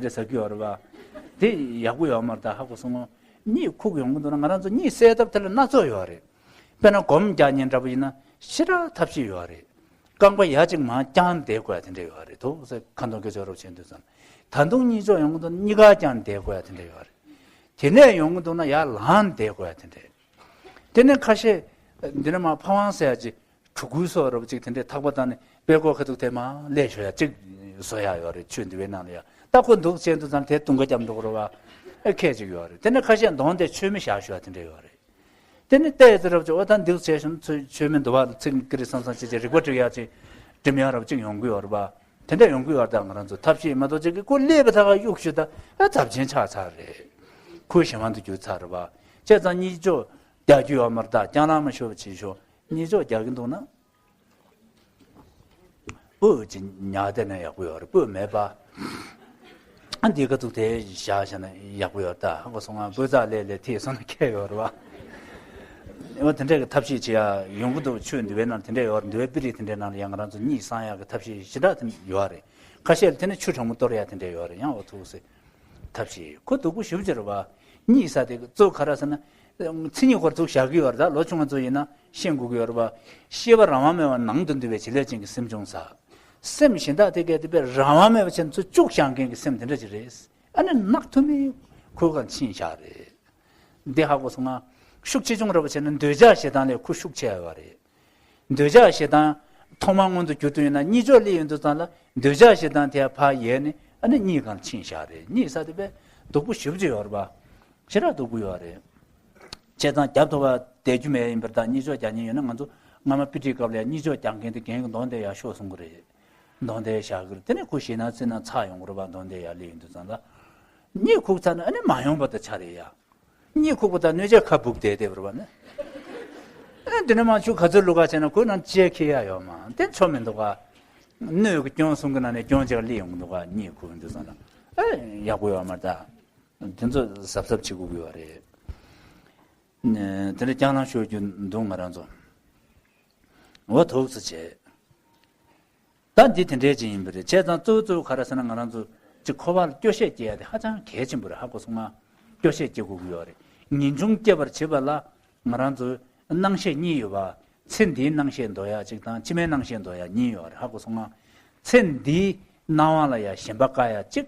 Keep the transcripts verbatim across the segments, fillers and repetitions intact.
ཟ་གི་ཡོད་རེད་བ། དེ་ཡག་པོ་ཡོད་མ་རེད་ད། ཧ་གོ་སོང་ངོ་། གཉིད་ཁུག་ཡོང་གི་འདུག་ན་ང་རང་ཚོ་གཉིད་སད་ཐབས་དེ་ལ་སྣ་ཚོགས་ཡོད་རེད། དཔེར་ན་སྒོམ་རྒྱག་མཁན་འདྲ་པོ་ཡིན་ན་ཞེ་དྲག་ཐབས་ཤེས་ཡོད་རེད། རྐང་པ་ཡ་གཅིག་མར་བརྐྱངས་བསྡད་དགོས་ཡ་དེ་འདྲ་ཡོད་རེད། དུ་ཟེར་ཁ་འདོན་སྐད་ཅོར་རོབ་བྱས་འདུག་ཙང་། ད་དུང་གཉིད་ཅོག་ཡོང་གི་འདུག་ན་གཉིས་ཀ་བརྐྱངས་བསྡད་དགོས་ཡ་དེ་འདྲ་ཡོད་རེད། དེ་ནས་ཡོང་གི་འདུག་ན་ཡར་ལངས་བསྡད་དགོས་ཡ་དེ་འདྲ། དེ་ནས་ཁ་ཤས་འདི་ནས་མར་ཕ་ཝང་ཟེར་ཡ་ཅིག་གྲུ་གུ་སོགས་རོབ་ཅིག་དེ་འདྲའི་ཐག་པ་བཏང་ནས་པད་ཀོ་ཁ་ཐུག་དེ་མར་ལས་ཞོ་ཡ་གཅིག་བཟོ་ཡ་ཡོད་རེད། ཆོས་འདུལ་བའི་ནང་ལ་ཡ། ད་ཁོ་འདུག་བྱས་འདུག་ཙང་དེ་དུང་ཀ་རྒྱབ་འགྲོ་གི་རེད་བ། ཨེ་ཁད་ཅིག་ཡོད་རེད། དེ་ནས་ཁ་ཤས་གདོང་དེ་མཆོད་མེ་བཞག་ཞོ་ཡ་དེ་འདྲ་ཡོད་རེད། དེ་ནས་ལྟས་ཙི་རོབ་ཅིག་འོ་ད་འདུག་བྱས་ཤིང་ཚུར་མཆོད་མེ་འདུག་བ་ལ་ཚིག་ཀི་རི་སང་སང་བྱས་བྱས་རིག་པ་སྒྲིག་ཡ་ཅིག་འགྲིམ་ཡ་རོབ་ཅིག་ཡོང་གི་ཡོད་རེད་བ། དེ་འདྲ་ཡོང་གི་ཡོད་རེད། ད་ང་རང་ཚོ་ཐབས་ཤེས་མ་གཏོགས་ཅིག་གི་ཁོ་ཀླད་པ་ཐག་གཡུག་ཞུ་ད་ཨ་ཚབས་ཆེན་ཆགས་ཚར་རེད། ཁོའི་གཞན་དབང་དུ་གྱུར་ཚར་རེད་བ། བྱས་ཙང་གཉིད་ཅོག་རྒྱག་རྒྱུ་ཡོད་མ་རེད། ད་རྐྱང་ལངས་མ་ཤོར་བ་བྱེད་ཤོག་གཉིད་ཅོག་རྒྱག་གི་འདུག་ན། སྤུ་ཅིག་ཉར་བསྡད་ན་ཡག་པོ་ཡོད་རེད། སྤུ་མེད་པ། ཨ་འདི་ཁ་ཐུག་དེ་བཞག་བཞག་ན་ཡག་པོ་ཡོད་རེད། ད་ཧ་གོ་སོང་ང་། སྤུ་ཚག་ལས་ལས་ཐིག་སོང་ན་ཁྱད་ཡོད་རེད་བ། འོ་དེ་འདྲས་ཀྱི་ཐབས་ཤེས་བྱེད་ཡ་ཡོང་གི་འདུག་ཆོས་འདུལ་བའི་ནང་དེ་འདྲས་ཡོད་རེད། འདུལ་བའི་དཔེ་རིས་དེ་འདྲའི་ནང་ལ་ཡང་ང་རང་ཚོ་གཉིད་སངས་ཡག་གི་ཐབས་ཤེས་ཞེ་དྲག་དེ་ཡོད་རེད། ཁ་ཤས་ལ་དེ་ནས་ཆུ་གྲང་མོ་གཏོར་ཡ་དེ་འདྲས་ཡོད་རེད། ཡང་འོ་ཐུག་སེ་ཐབས་ཤེས་ཁོ་སྡུག་པོ་ཞེ་པོ་ཅིག་རེད་བ། གཉིད་ས་དེ་གཙོ་ག་རེ་ཟེར་ན། མཚན་ཉིད་སྐོར་ཚུགས་བཞག་གི་ཡོད་རེད། ད་ལོ་ཆུང་བ་ཚོ་ཡིན་ན་ཤེས་དགོས་ཀྱི་ཡོད་རེད་བ། ཤེས་པ་རང་དབང་མེད་པར་ནང་དུ་འདུས་པའི་བྱེད་ལས་ཅན་གྱི་སེམས་བྱུང་ས། སེམས་གཞན་དག་དེ་གས་དེ་པས་རང་དབང་མེད་པ་བྱས་ནས་ཚུར་བཅུག་བཞག་མཁན་གྱི་སེམས་དེ་འདྲ་ཅིག་རེད། ཨ་ནི་ནག་ཐུ་མི་ཁོའི་སྒང་ཕྱིན་བཞག་རེད། འདི་ཧ་གོ་སོང་ང་། ཤུགས་ཆེ་ཆུང་རེད་པ་བྱས་ན་འདོད་ཆགས་ཞེ་སྡང་ལས་ཁོ་ཤུགས་ཆེ་བ་རེད། འདོད་ཆགས་ཞེ་སྡང་ཐོག་མར་མངོན་དུ་གྱུར་དུས་ཡིན་ན་གཉིད་ཅོག་སླེབས་ཡོང་དུས་ཙང་ལ་འདོད་ཆགས་ཞེ་སྡང་དེ་ཕར་ཡལ་ནས་ཨ་ནི་གཉིད་སྒང་ཕྱིན་བཞག་རེད། གཉིད་ས་དེ་པས་སྡུག་པོ་ཞེ་པོ་ཅིག་ཡོད་རེད་པ། ཞེ་དྲག་སྡུག་པོ་ཡོད་རེད། བྱས་ཙང་རྒྱབ་ཐོབ་པ་བསྡད་རྒྱུ་མེད་ཡིན་པར་ད་གཉིད་ཅོག་རྒྱག་མཁན་ཡོད་ན། ང་ཚོ་སྔ་མ་དཔེ་ཁྲིད་སྐབས་ལ་ཡང་གཉིད་ཅོག་རྒྱག་མཁན་དེ་རྒན་གྱི་གདོང་དེ་ཡར་ཤོར་སོང་གི་རེད། གདོང་དེ་བཞག་གི་རེད། དེ་ནས་ཁོ་ཞེད་སྣང་ཚིག་སྣང་ཚ་ཡོང་གི་རེད་པ། གདོང་དེ་ཡར་སླེབས་ཡོང་དུས་ཙང་ལ། གཉིད་ཁུག་ཚར་ན་ཨ་ནི་མ་ཡོང་པ་དང་ཆ་རེད་ཡ། གཉིད་ཁུག་པ་དང་སྣོད་ཆས་ཁ་སྦུབ་བསྡད་བསྡད་པ་རེད་པ་ནི། ཨ་འདི་ནས་མར་ཆུ་ག་ཚོད་བླུགས་ག་བྱས་ན་ཁོའི་ནང་ལྕེ་འཁྱེར་ཡ་ཡོད་མ་དེ་ཆོ་མི་འདུག་ག་སྣོད་ཀྱི་སྐྱོན་གསུམ་གྱི་ནང་ནས་སྐྱོན་གཅིག་སླེབས་ཡོང་གི་འདུག་ག་གཉིད་ཁུག་ཡོང་དུས་ཙང་ལ། ཨ་ཡག་པོ་ཡོད་མ་རེད་ད། དེ་ཚོ་གཟབ་གཟབ་བྱེད་དགོས་ཀྱི་ཡོད་རེད། དེ་འདྲ་རྐྱང་ལངས་ཤོར་རྒྱུ་འདུག་ང་རང་ཚོ། འོ་ཐུགས་སུ་ཆེ། ད་འདི་དེ་འདྲའི་ཅིག་ཡིན་པ་རེད། བྱས་ཙང་གཙོ་བོ་གཙོ་བོ་ག་རེ་ཟེར་ན། ང་རང་ཚོ་ཅིག་འཁོར་བ་ལ་སྐྱོ་ཤས་སྐྱེ་ཡ་དེ་ཧ་ཅང་གལ་ཆེན་པོ་རེད། ཧ་གོ་སོང་ང་། སྐྱོ་ཤས་སྐྱེ་དགོས་ཀྱི་ཡོད་རེད། ངེས་འབྱུང་སྐྱེ་བར་བྱེད་པ་ལ་ང་རང་ཚོ་སྣང་ཤས་གཉིས་ཡོད་པ། ཚེ་འདིའི་སྣང་ཤས་འདོར་ཡ་གཅིག་དང་ཕྱི་མའི་སྣང་ཤས་འདོར་ཡ་གཉིས་ཡོད་རེད། ཧ་གོ་སོང་ང་། ཚེ་འདིའི་སྣང་བ་ལ་ཡ་ཞེན་པ་བསྐག་ཡ་གཅིག་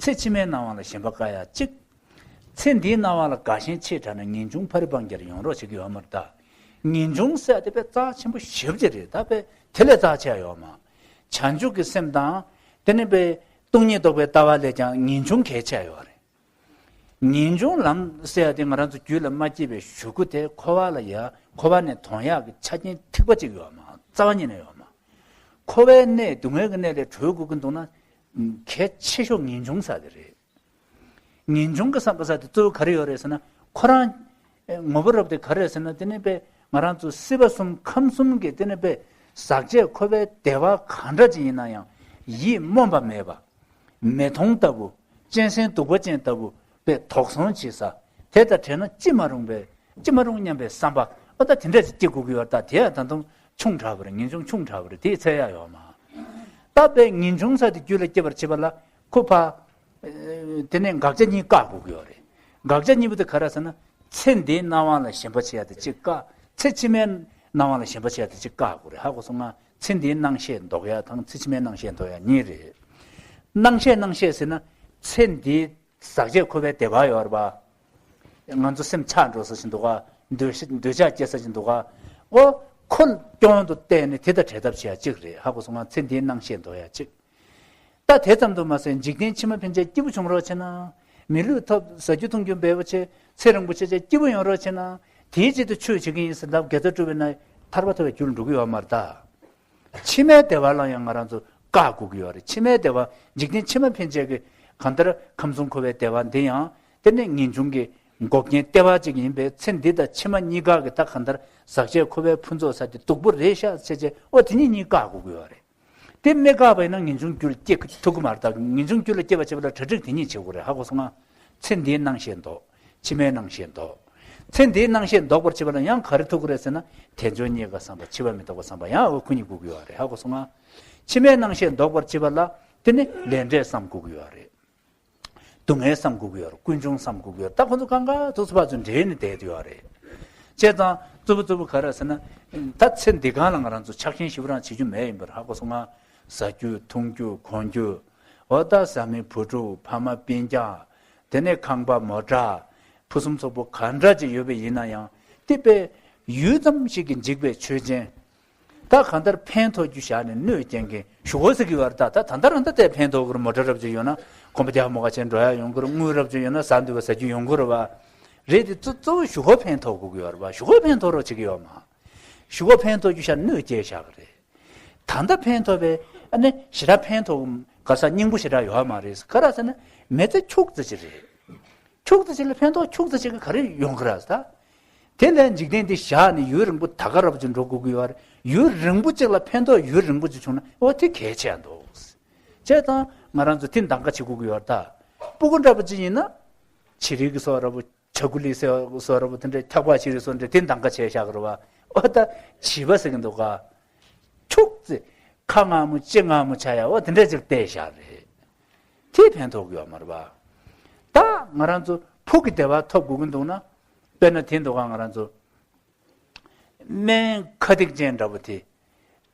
ཚེ་ཕྱི་མའི་སྣང་བ་ལ་ཞེན་པ་བསྐག་ཡ་གཅིག་ཚེ་འདིའི་སྣང་བ་ལ་དགའ་ཞེན་ཆེ་དྲགས་ན་ངེས་འབྱུང་ཕ་རི་སྤང་རྒྱར་ཡོང་རོགས་བྱེད་ཀྱི་ཡོད་མ་རེད་ད། ངེས་འབྱུང་ཟེར་དེ་དཔེ་རྩ་ཆེན་པོ་ཞེ་པོ་ཅིག་རེད། ད་དཔེ་དེ་ལས་རྩ་ཆེ་ཡ་ཡོད་མ། བྱང་ཆུབ་ཀྱི་སེམས་དང་། དེ་ནི་དཔེ་སྟོང་ཉིད་རྟོགས་པའི་ལྟ་བ་ལས་ཀྱང་ངེས་འབྱུང་གལ་ཆེ་ཡ་ཡོད་རེད། ངེས་འབྱུང་ལམ་ཟེར་ཡ་དེ་ང་རང་ཚོ་རྒྱུད་ལ་མ་སྐྱེས་པའི་གཞུག་གུ་དེ་འཁོར་བ་ལ་ཡ་འཁོར་བ་ནས་དོང་ཡག་གི་ཆ་རྐྱེན་ཐིགས་པ་གཅིག་ཡོད་མ། རྩ་བ་ཉིད་ནས་ཡོད་མ། འཁོར་བའི་གནས་སྡུག་བསྔལ་གྱི་གནས་ལས་གྲོལ་དགོས་ཀྱི་འདུག་ན། གལ་ཆེ་ཤོས་ངེས་འབྱུང་ཟེར་དེ་རེད། ངེས་འབྱུང་གི་བསམ་པ་ཟེར་དེ་གཙོ་བོ་ག་རེ་ཡོད་རེད་ཟེར་ན། ཁོ་རང་ངོ་བོ་རབ་དེ་ག་རེ་རེད་ཟེར་ན། དེ་ནི་དཔེ་ང་རང་ཚོ་སྲིད་པ་གསུམ་ཁམས་གསུམ་གྱི་དེ་ནི་དཔེ་ཟག་བཅས་འཁོར་བའི་བདེ་བ་གང་འདྲ་ཅིག་ཡིན་ན་ཡང་ཡིད་སྨོན་པ་མེད་པ། མེ་དོང་ལྟ་བུ། གཅན་གཟན་གདུག་པ་ཅན་ལྟ་བུ་དཔེ་དོགས་ཟོན་བྱེད་ས། དེ་དང་བྲལ་ན་ཅི་མ་རུང་བའི་ཅི་མ་རུང་སྙམ་པའི་བསམ་པ། ཨ་ད་དེ་འདྲ་ཅིག་སྐྱེ་དགོས་ཀྱི་ཡོད་རེད། ད་དེ་ཡང་ད་དུང་ཆུང་དྲགས་པ་རེད། ངེས་འབྱུང་ཆུང་དྲགས་པ་རེད། དེའི་ཚད་ཡག་ཡོད་མ། ད་དཔེ་ངེས་འབྱུང་ས་དེ་རྒྱུད་ལ་སྐྱེ་བར་བྱེད་པ་ལ་ཁོ་ཕ། ཨེ་དེ་ནས་དགག་བྱ་གཉིས་བཀག་དགོས་ཀྱི་ཡོད་རེད། དགག་བྱ་གཉིས་པོ་དེ་ག་རེ་ཟེར་ན། ཚེ་འདིའི་སྣང་བ་ལ་ཞེན་པ་བྱེད་ཡ་དེ་གཅིག་བཀག་ཚེ་ཕྱི་མའི་སྣང་བ་ལ་ཞེན་པ་བྱེད་ཡ་དེ་གཅིག་བཀག་དགོས་རེད། ཧ་གོ་སོང་ང་། ཚེ་འདིའི་སྣང་ཤས་འདོགས་ཡ་དང་ཚེ་ཕྱི་མའི་སྣང་ཤས་འདོགས་ཡ་གཉིས་རེད། སྣང་ཤས་སྣང་ཤས་ཟེར་ན། ཚེ་འདིའི་ཟག་བཅས་འཁོར་བའི་བདེ་བ་ཡོད་རེད་པ། ང་ཚོ་སེམས་ཆགས་འགྲོ་ས་ཞིག་འདུག་ག་འདོད་ཤ་འདོད་ཆགས་སྐྱེ་ས་ཞིག་འདུག་ག་འོ་ཁོ་སྐྱོན་དུ་བལྟས་ནས་དེ་དང་བྲལ་ཐབས་བྱེད་ཡ་གཅིག་རེད། ཧ་གོ་སོང་ང་། ཚེ་འདིའི་སྣང་ཤས་འདོགས་ཡ་གཅིག་ད་དེ་ཙམ་དུ་མ་ཟད་འཇིག་རྟེན་ཕྱི་མ་ཕན་ཆད་སྐྱིད་པོ་བྱུང་རོགས་བྱེད་ན། མི་ལུས་ཐོབ་ཟ་རྒྱུ་འཐུང་རྒྱུ་འབེལ་པོ་བྱེད། ཚེ་རིང་པོ་བྱེད་བྱེད་སྐྱིད་པོ་ཡོང་རོགས་བྱེད་ན། དེའི་ཆེད་དུ་ཆོས་བྱེད་ཀྱི་ཡིན་ཟེར་ན་དགེ་རྩ་སྒྲུབ་པའི་ནང་ཐར་པ་ཐོབ་པའི་རྒྱུར་འགྲོ་གི་ཡོད་མ་རེད་ད། ཕྱི་མའི་བདེ་བ་ལ་ཡང་ང་རང་ཚོ་བཀག་དགོས་ཀྱི་ཡོད་རེད། ཕྱི་མའི་བདེ་བ་འཇིག་རྟེན་ཕྱི་མ་ཕན་ཆད་ཀྱི་གང་ལྟར་ཁམས་གསུམ་འཁོར་བའི་བདེ་བ་འདི་ཡང་དེ་ནི་ངེས་འབྱུང་གི་འགོག་རྐྱེན་ལྟེ་བ་གཅིག་ཡིན་པས་ཚེ་འདི་དང་ཕྱི་མ་གཉིས་ཀ་གི་ད་གང་ལྟར་ཟག་བཅས་འཁོར་བའི་ཕུན་ཚོགས་ས་དེ་སྡུག་པོ་རེད་ཤག་བྱས་བྱས་ཨོ་དེ་གཉིས་གཉིས་བཀག་དགོས་ཀྱི་ཡོད་རེད། དེ་མི་བཀག་པ་ཡིན་ན་ངེས་འབྱུང་རྒྱུད་ལ་སྐྱེ་ཐུབ་ཀྱི་མ་རེད། ད་ངེས་འབྱུང་རྒྱུད་ལ་སྐྱེ་བ་བྱེད་པ་ལ་གྲ་སྒྲིག་དེ་ཉིད་བྱེད་དགོས་རེད། ཧ་གོ་སོང་ང་། ཚེ་འདིའི་སྣང་ཤས་འདོགས། ཕྱི་མའི་སྣང་ཤས་འདོགས། ཚེ་འདིའི་སྣང་ཤས་འདོགས་པར་བྱེད་པ་ལ་ཡང་ག་རེ་ཐུག་གི་རེད་ཟེར་ན། དལ་འབྱོར་རྙེད་དཀའ་བསམ་པ། འཆི་བ་མི་རྟག་པ་བསམ་པ། ཡང་འོ་ཁོ་གཉིས་དགོས་ཀྱི་ཡོད་རེད། ཧ་གོ་སོང་ང་། ཕྱི་མའི་སྣང་ཤས་འདོགས་པར་བྱེད་པ་ལ་དེ་ནི་ལས་འབྲས་བསམ་དགོས་ཀྱི་ཡོད་རེད། སྡུག་བསྔལ་བསམ་དགོས་ཀྱི་ཡོད་རེད། ཀུན་འབྱུང་བསམ་དགོས་ཀྱི་ཡོད་རེད། ད་ཁོ་ཚོ་གང་ག་ཐུག་ཚོ་ཕར་ཚུར་འདྲེས་ནས་བསྡད་ཡོད་རེད། བྱས་ཙང་རྩུབ་པོ་རྩུབ་པོ་ག་རེ་ཟེར་ན། ད་ཚེ་འདི་གང་ལ་ང་རང་ཚོ་ཆགས་ཞེན་ཞེ་པོ་རང་བྱེད་རྒྱུ་མེད་ཡིན་པར་ཧ་གོ་སོང་ང་། ཟ་རྒྱུ་འཐུང་རྒྱུ་གོན་རྒྱུ། འོ་ད་བཟའ་མི་བུ་ཕྲུག་ཕ་མ་སྤུན་ཀྱག་དེ་ནས་ཁང་པ་མོ་ཊ། ཕུན་སུམ་ཚོགས་པོ་ག་འདྲ་ཅིག་ཡོད་པ་ཡིན་ན་ཡང་དེ་དཔེ་ཡུད་ཙམ་ཞིག་གིས་འཇིག་པའི་ཆོས་ཅན། ད་གང་ལྟར་ཕན་ཐོགས་རྒྱུ་བཞག་ནས་གནོད་སྐྱེལ་མཁན་ཞུ་གོ་ཟེར་གྱི་ཡོད་རེད། ད་ད་ད་ལྟ་རང་ད་ལྟའི་ཕན་ཐོགས་ཀྱི་རེད། མོ་ཊ་རབ་ཅིག་ཡོད་ན་གོམ་པ་རྒྱག་མོ་ག་བྱས་འགྲོ་ཡ་ཡོང་གི་རེད། དངུལ་རབ་ཅིག་ཡོད་ན་ཟ་འདོད་པ་ཟ་རྒྱུ་ཡོང་གི་རེད་བ། རེད་དེ་གཙོ་གཙོ་བོ་ཞུ་གོ་ཕན་ཐོགས་དགོས་ཀྱི་ཡོད་རེད་བ། ཞུ་གོ་ཕན་ཐོགས་རོགས་བྱེད་ཀྱི་ཡོད་མ། ཞུ་གོ་ཕན་ཐོགས་རྒྱུ་བཞག་གནོད་སྐྱེལ་བཞག་གི་རེད། ད་ལྟ་ཕན་ཐོགས་པའི་ཨ་ནི་ཞེ་དྲག་ཕན་ཐོགས་ག་ས་སྙིང་པོ་ཞེ་དྲག་ཡོད་མ་རེད། ག་རེ་ཟེར་ན་མི་ཚེ་ཁྱུག་ཙམ་ཅིག་རེད། ཁྱུག་ཙམ་ཅིག་ལ་ཕན་ཐོགས་ཁྱུག་ཙམ་ཅིག་གི་ག་རེ་ཡོང་གི་རེད་ད། དེ་ལས་འཇིག་རྟེན་འདི་བཞག་ནས་ཡུན་རིང་པོ་ད་ག་རབ་ཅིག་འགྲོ་དགོས་ཀྱི་ཡོད་རེད། ཡུན་རིང་པོ་ཅིག་ལ་ཕན་ཐོགས་ཡུན་རིང་པོ་ཅིག་བྱུང་ན་འོ་དེ་གལ་ཆེ་ཡ་འདུག་བྱས་ཙང་ང་རང་ཚོ་དེ་འདང་ག་བྱེད་དགོས་ཀྱི་ཡོད་རེད་ད། སྤུ་གུ་འདྲ་པོ་ཅིག་ཡིན་ན་བྱི་རིལ་གྱི་སོགས་ར་བོ། ཇ་ཀུ་ལི་སོགས་ར་བོ་དེ་འདྲའི་ཐག་པ་བྱི་རིལ་སོགས་འདྲ་དེ་འདང་ག་བྱས་བཞག་གི་རེད་བ། ཨོ་ད་བྱིས་པ་ཟེར་གྱི་འདུག་ག་ཁྱུག་ཙེ་ཁ་མངར་མོ་ལྕེ་མངར་མོ་ཆགས་ཡ་ཨོ་དེ་འདྲ་ཅིག་བལྟས་བཞག་རེད། དེ་ཕན་ཐོགས་ཀྱི་ཡོད་མ་རེད་བ། ད་ང་རང་ཚོ་ཕུགས་ཀྱི་བདེ་བ་ཐོབ་དགོས་ཀྱི་འདུག་ན། དཔེར་ན་དེ་འདུག་ག་ང་རང་ཚོ་སྨན་ཁ་ཏིག་ཅན་འདྲ་བོ་དེ།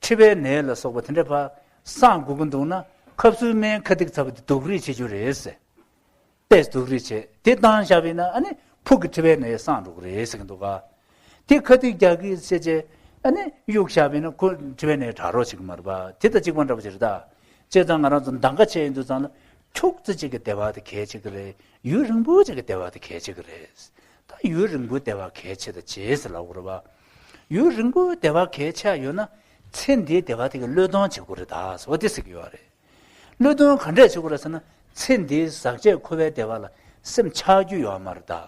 མཁྲིས་པའི་ནད་ལ་སོགས་པ་དེ་འདྲ་ཕར་སངས་དགོས་ཀྱི་འདུག་ན་ཁབ་སུལ་སྨན་ཁ་ཏིག་ཚ་བོ་དེ་སྡུག་རུས་བྱེད་རྒྱུ་རེད་ཟེར། དཔེ་སྡུག་རུས་བྱེད་དེ་བཏང་བཞག་པ་ཡིན་ན་ཨ་ནི་ཕུགས་ཀྱི་མཁྲིས་པའི་ནད་སངས་འགྲོ་གི་རེད་ཟེར་གྱི་འདུག་ག་དེ་ཁ་ཏིག་རྒྱག་གི་བྱས་རྗེས་ཨ་ནི་གཡུག་བཞག་པ་ཡིན་ན་ཁོ་མཁྲིས་པའི་ནད་དྲག་རོགས་བྱེད་ཀྱི་མ་རེད་པ། དེ་དང་གཅིག་པ་འདྲ་པོ་ཅིག་རེད་ད། བྱས་ཙང་ང་རང་ཚོ་འདང་ག་བྱས་ཡོང་དུས་ཙང་ལ་ཁྱུག་ཙམ་ཅིག་གི་བདེ་བ་དེ་གལ་ཆེ་གི་རེད། ཡུན་རིང་པོ་ཅིག་གི་བདེ་བ་དེ་གལ་ཆེ་གི་རེད། ད་ཡུན་རིང་པོའི་བདེ་བ་གལ་ཆེ་ད་བྱེད་ཟེར་ལབ་དགོས་རེད་པ། ཡུན་རིང་པོའི་བདེ་བ་གལ་ཆེ་ཡོད་ན་ཚེ་འདིའི་བདེ་བ་དེ་གི་བློས་གཏོང་བྱེད་དགོས་རེད་ད་ཟེར་བ་དེ་ཟེར་གི་ཡོད་རེད། བློས་གཏོང་ག་འདྲས་བྱེད་དགོས་རེད་ཟེར་ན། ཚེ་འདིའི་ཟག་བཅས་འཁོར་བའི་བདེ་བ་ལ་སེམས་ཆགས་རྒྱུ་ཡོད་མ་རེད་ད།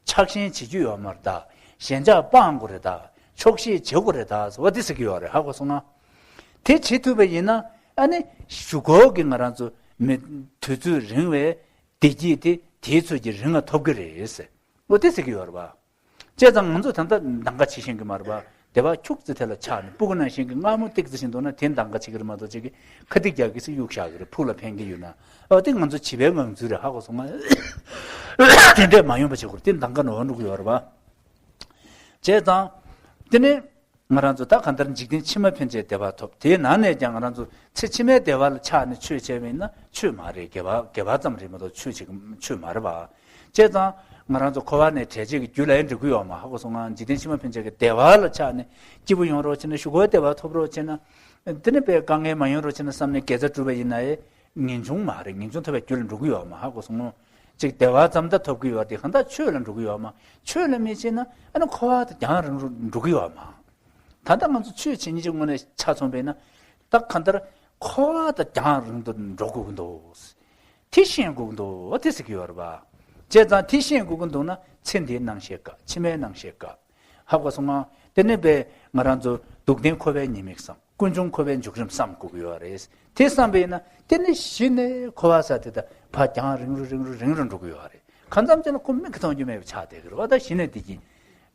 ཆགས་ཞེན་བྱེད་རྒྱུ་ཡོད་མ་རེད་ད། ཞེན་ཆགས་སྤང་དགོས་རེད་ད། ཆོག་ཤེས་བྱེད་དགོས་རེད་ད་ཟེར་བ་འདི་ཟེར་གྱི་ཡོད་རེད། ཧ་གོ་སོང་ང་། དེ་བྱེད་ཐུབ་པ་ཡིན་ན་ཨ་ནི་གཞུག་གུ་གི་ང་རང་ཚོ་མི་དུས་ཚོད་རིང་བའི་བདེ་སྐྱིད་དེ་དེའི་ཚོད་ཀྱིས་རིང་ང་ཐོབ་ཀྱི་རེད་ཟེར། འོ་དེ་ཟེར་གྱི་ཡོད་རེད་པ། བྱས་ཙང་ང་ཚོ་ད་ལྟ་འདང་ག་བྱེད་ཤེས་ཀྱི་མ་རེད་པ། བདེ་བ་ཁྱུག་ཙམ་དེ་ལ་ཆགས་ནས་སྤུ་གུ་ནང་བཞིན་གྱི་མངར་མོ་ཏིག་ཙམ་བཞིན་འདུག་ན་དེ་འདང་ག་བྱེད་ཀྱི་རེད་མ་གཏོགས་ཅིག་གི་ཁ་ཏིག་རྒྱག་གི་ཟིག་གཡུག་བཞག་གི་རེད། ཕུགས་ལ་ཕན་གྱི་ཡོད་ན། ཨ་དེ་ང་ཚོ་བྱིས་པའི་ངང་ཚུལ་རེད། ཧ་གོ་སོང་ང་། དེ་འདྲས་མ་ཡོང་པ་བྱེད་དགོས་རེད། དེ་འདང་ག་ནོར་འགྲོ་གི་ཡོད་རེད་པ། བྱས་ཙང་། དེ་ནས་ང་རང་ཚོ་ད་གང་ལྟར་འཇིག་རྟེན་ཕྱི་མ་ཕན་ཆད་བདེ་བ་ཐོབ། དེའི་ནང་ནས་ཀྱང་ང་རང་ཚོ་ཚེ་ཕྱི་མའི་བདེ་བ་ལ་ཆགས་ནས་ཆོས་བྱས་པ་ཡིན་ན་ཆོས་མ་རེད། དགེ་བ་དགེ་བ་ཙམ་རེད་མ་གཏོགས་ཆོས་བྱེད་ཀྱི་ཆོས་མ་རེད་པ། བྱས་ཙང་ང་རང་ཚོ་འཁོར་བ་ནས་བསྒྲལ་བྱེད་ཀྱི་རྒྱུ་ལ་ཡང་འགྲོ་གི་ཡོད་མ། ཧ་གོ་སོང་ང་། འཇིག་རྟེན་ཕྱི་མ་ཕན་ཆད་ཀྱི་བདེ་བ་ལ་ཆགས་ནས་སྐྱིད་པོ་ཡོང་རོགས་བྱས་ན། གཞུག་གུའི་བདེ་བ་ཐོབ་རོགས་བྱས་ན། དེ་ནི་དཔེ་དཀའ་ངལ་མ་ཡོང་རོགས་བྱས་ན་བསམ་ནས་དགེ་རྩ་བསྒྲུབས་པ་ཡིན་ན་ཡང་ངེས་འབྱུང་མ་རེད། ངེས་འབྱུང་ཐོབ་པའི་རྒྱུ་ལ་འགྲོ་གི་ཡོད་མ། ཧ་གོ་སོང་ངོ་། ཅིག་བདེ་བ་ཙམ་ད་ཐོབ་ཀྱི་ཡོད་དེ་གང་ལྟར་ཆོས་ལ་འགྲོ་གི་ཡོད་མ། ཆོས་ལ་མི་བྱེད་ན་ཨ་ནི་འཁོར་བ་དང་རྒྱང་རིང་རུ་འགྲོ་གི་ཡོད་མ། ད་ལྟ་ང་ཚོ་ཆོས་བྱེད་མཁན་ཅིག་དངོས་གནས་ཆ་མཚོན་པས་ན། ད་གང་ལྟར་འཁོར་བ་དང་རྒྱང་རིང་དུ་འགྲོ་དགོས་ཀྱི་འདུག་དེ་ཤེས་དགོས་ཀྱི་འདུག་དེ་ཟེར་གྱི་ཡོད་རེད་པ། བྱས་ཙང་དེ་ཤེས་དགོས་ཀྱི་འདུག་ན་ཚེ་འདིའི་སྣང་ཤས་དཀའ། ཕྱི་མའི་སྣང་ཤས་དཀའ། ཧ་གོ་སོང་ང་། དེ་ནས་པས་ང་རང་ཚོ་སྡུག་བདེན་འཁོར་བའི་ཉེས་དམིགས་བསམ། ཀུན་འབྱུང་འཁོར་བའི་འཇུག་རིམ་བསམ་དགོས་ཀྱི་ཡོད་རེད། དེ་བསམ་པས་ན་དེ་ནི་གཞི་ནས་འཁོར་བ་ས་དེ་དང་ཕར་རྒྱང་རིང་རུ་རིང་རུ་རིང་རུ་འགྲོ་གི་ཡོད་རེད། གང་འཚམ་ཅིག་ལ་ཁོ་མིག་གིས་མཐོང་རྒྱུ་མེད་པ་ཆགས་བསྡད་ཀྱི་རེད་པ། ད་གཞི་ནས་དེ་གི་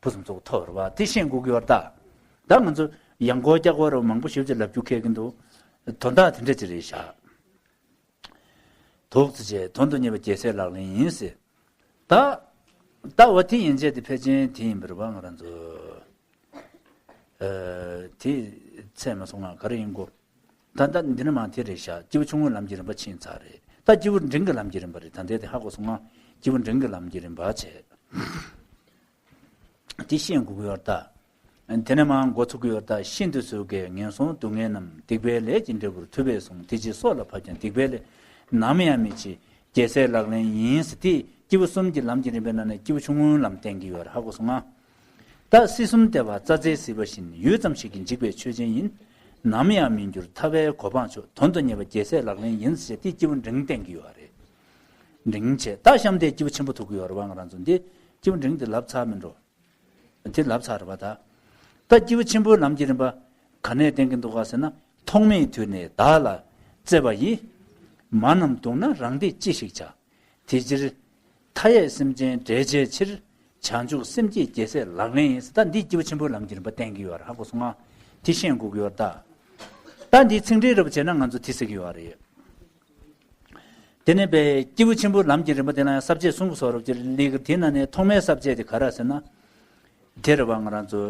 ཕུན་སུམ་ཚོགས་ཐོབ་རེད་པ། དེ་ཤེས་དགོས་ཀྱི་ཡོད་རེད་ད། ད་ང་ཚོ་ཡང་སྐོར་བསྐྱར་སྐོར་རེ་མང་པོ་ཞེ་པོ་ཅིག་ལབ་རྒྱུ་ཁེལ་གྱི་འདུག་དོན་དག་དེ་འདྲ་ཅིག་རེད་ཤག་དོགས་ཚུལ་བཅས་དོན་དུ་གཉེར་བ་རྒྱལ་སྲས་ལག་ལེན་ཡིན་ཟེར། ད། ད་འོ་དེ་ཡན་ཆད་དེ་ཕལ་ཆེར་དེ་ཡིན་པ་རེད་པ། ང་རང་ཚོ། ཨ། དེ་ཚད་མ་སོང་ང་ག་རེ་ཡིན་གོ། ད་ལྟ་འདི་ནས་མར་དེ་རེད་ཤག་སྐྱེས་བུ་ཆུང་ངུའི་ལམ་གྱི་རིམ་པ་ཕྱིན་ཚར་རེད། ད་སྐྱེས་བུ་འབྲིང་གི་ལམ་གྱི་རིམ་པ་རེད། ད་ལྟའི་དེ་ཧ་གོ་སོང་ང་། སྐྱེས་བུ་འབྲིང་གི་ལམ་གྱི་རིམ་པ་བྱས། དེ་ཤེས་དགོས་ཀྱི་ཡོད་རེད་ད། དེ་ནས་མར་འགོ་ཚུགས་ཀྱི་ཡོད་རེད་ད། ཤིན་ཏུ་བཟོད་དཀའི་ངན་སོང་སྡུག་བསྔལ་རྣམས། སྡིག་པའི་ལས་ཀྱི་འབྲས་བུར་ཐུབ་པས་བཟུང་། དེ་ཕྱིར་སྲོག་ལ་བབ་ཀྱང་སྡིག་པའི་ལས་ནམ་ཡང་མི་བྱེད། རྒྱལ་སྲས་ལག་ལེན་ཡིན་ཟེར། དེ་སྐྱེས་བུ་གསུམ་གྱི་ལམ་གྱི་རིམ་པའི་ནང་ནས་སྐྱེས་བུ་ཆུང་ངུའི་ལམ་བསྟན་གྱི་ཡོད་རེད། ཧ་གོ་སོང་ང་། ད་སྲིད་གསུམ་བདེ་བ་རྩྭ་རྩེའི་ཟིལ་པ་བཞིན། ཡུད་ཙམ་ཞིག་གིས་འཇིག་པའི་ཆོས་ཅན་ཡིན། ནམ་ཡང་མི་འགྱུར་ཐར་པའི་གོ་འཕང་མཆོག་དོན་དུ་གཉེར་བ་རྒྱལ་སྲས་ལག་ལེན་ཡིན་ཟེར། དེ་སྐྱེས་བུ་འབྲིང་བསྟན་གྱི་ཡོད་རེད། འབྲིང་བྱས། ད་གཤམ་དེ་སྐྱེས་བུ་ཆེན་པོ་ཐུག་གི་ཡོད་རེད་པ། ང་རང་ཚོ་འདི་སྐྱེས་བུ་འབྲིང་དེ་ལབ་ཚར་མིན་འགྲོ། དེ་ལབ་ཚར་རེད་པ་ད། ད་སྐྱེས་བུ་ཆེན་པོའི་ལམ་གྱི་རིམ་པ་ག་ནས་བསྟན་གྱི་འདུག་ག་ཟེར་ན། ཐོག་མེད་དུས་ནས་བདག་ལ་བརྩེ་བ་ཡིས། མ་རྣམས་བརྡུངས་ན་རང་སྡིག་ཅི་ཞིག་བྱ། དེ་ཕྱིར་མཐའ་ཡས་སེམས་ཅན་བསྒྲལ་བྱའི་ཕྱིར། བྱང་ཆུབ་སེམས་བསྐྱེད་རྒྱལ་སྲས་ལག་ལེན་ཡིན་ཟེར། ད་འདི་སྐྱེས་བུ་ཆེན་པོའི་ལམ་གྱི་རིམ་པ་བསྟན་གྱི་ཡོད་རེད། ཧ་གོ་སོང་ང་། དེ་ཤེས་དགོས་ཀྱི་ཡོད་རེད་ད། ད་འདི་ཚིག་འགྲེལ་རེ་བྱས་ན་ང་ཚོ་དེ་ཟེར་གྱི་ཡོད་རེད། དེ་ནས་པའི་སྐྱེས་བུ་ཆེན་པོའི་ལམ་གྱི་རིམ་པ་དེ་ལ་ཡང་ས་བཅད་གསུམ་གྱི་བཟོ་འདྲ་ཅིག་སླེབས་ཀྱི། དེ་ནང་ནས་ཐོག་མའི་ས་བཅད་དེ་ག་རེ་ཟེར་ན། དེ་རེད་པ། ང་རང་ཚོ་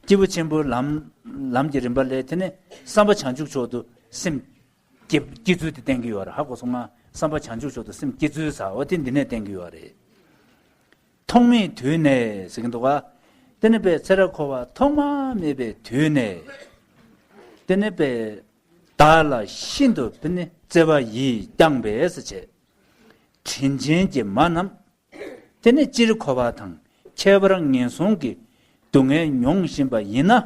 སྐྱེས་བུ་ཆེན་པོའི་ལམ་ལམ་གྱི་རིམ་པ་ལས་དེ་ནས་བསམ་པ་བྱང་ཆུབ་མཆོག་ཏུ་སེམས་བསྐྱེད་བསྐྱེད་ཚུལ་དེ་བསྟན་གྱི་ཡོད་རེད། ཧ་གོ་སོང་ང་། བསམ་པ་བྱང་ཆུབ་མཆོག་ཏུ་སེམས་བསྐྱེད་ཚུལ་ཟེར་བ་དེ་འདི་ནས་བསྟན་གྱི་ཡོད་རེད། ཐོག་མེད་དུས་ནས་ཟེར་གྱི་འདུག་ག། དེ་ནས་པའི་ཚེ་རབས་འཁོར་བ་ཐོག་མ་མེད་པའི་དུས་ནས། དེ་ནས་པའི་བདག་ལ་ཤིན་ཏུ་དེ་ནས་བརྩེ་བ་ཡིས་བསྐྱངས་པས་ཟེར་བྱས། དྲིན་ཅན་གྱི་མ་རྣམས་དེ་ནས་སྤྱིར་འཁོར་བ་དང་ཁྱད་པར་ངན་སོང་གི་སྡུག་བསྔལ་མྱོང་བཞིན་པ་ཡིན་ན།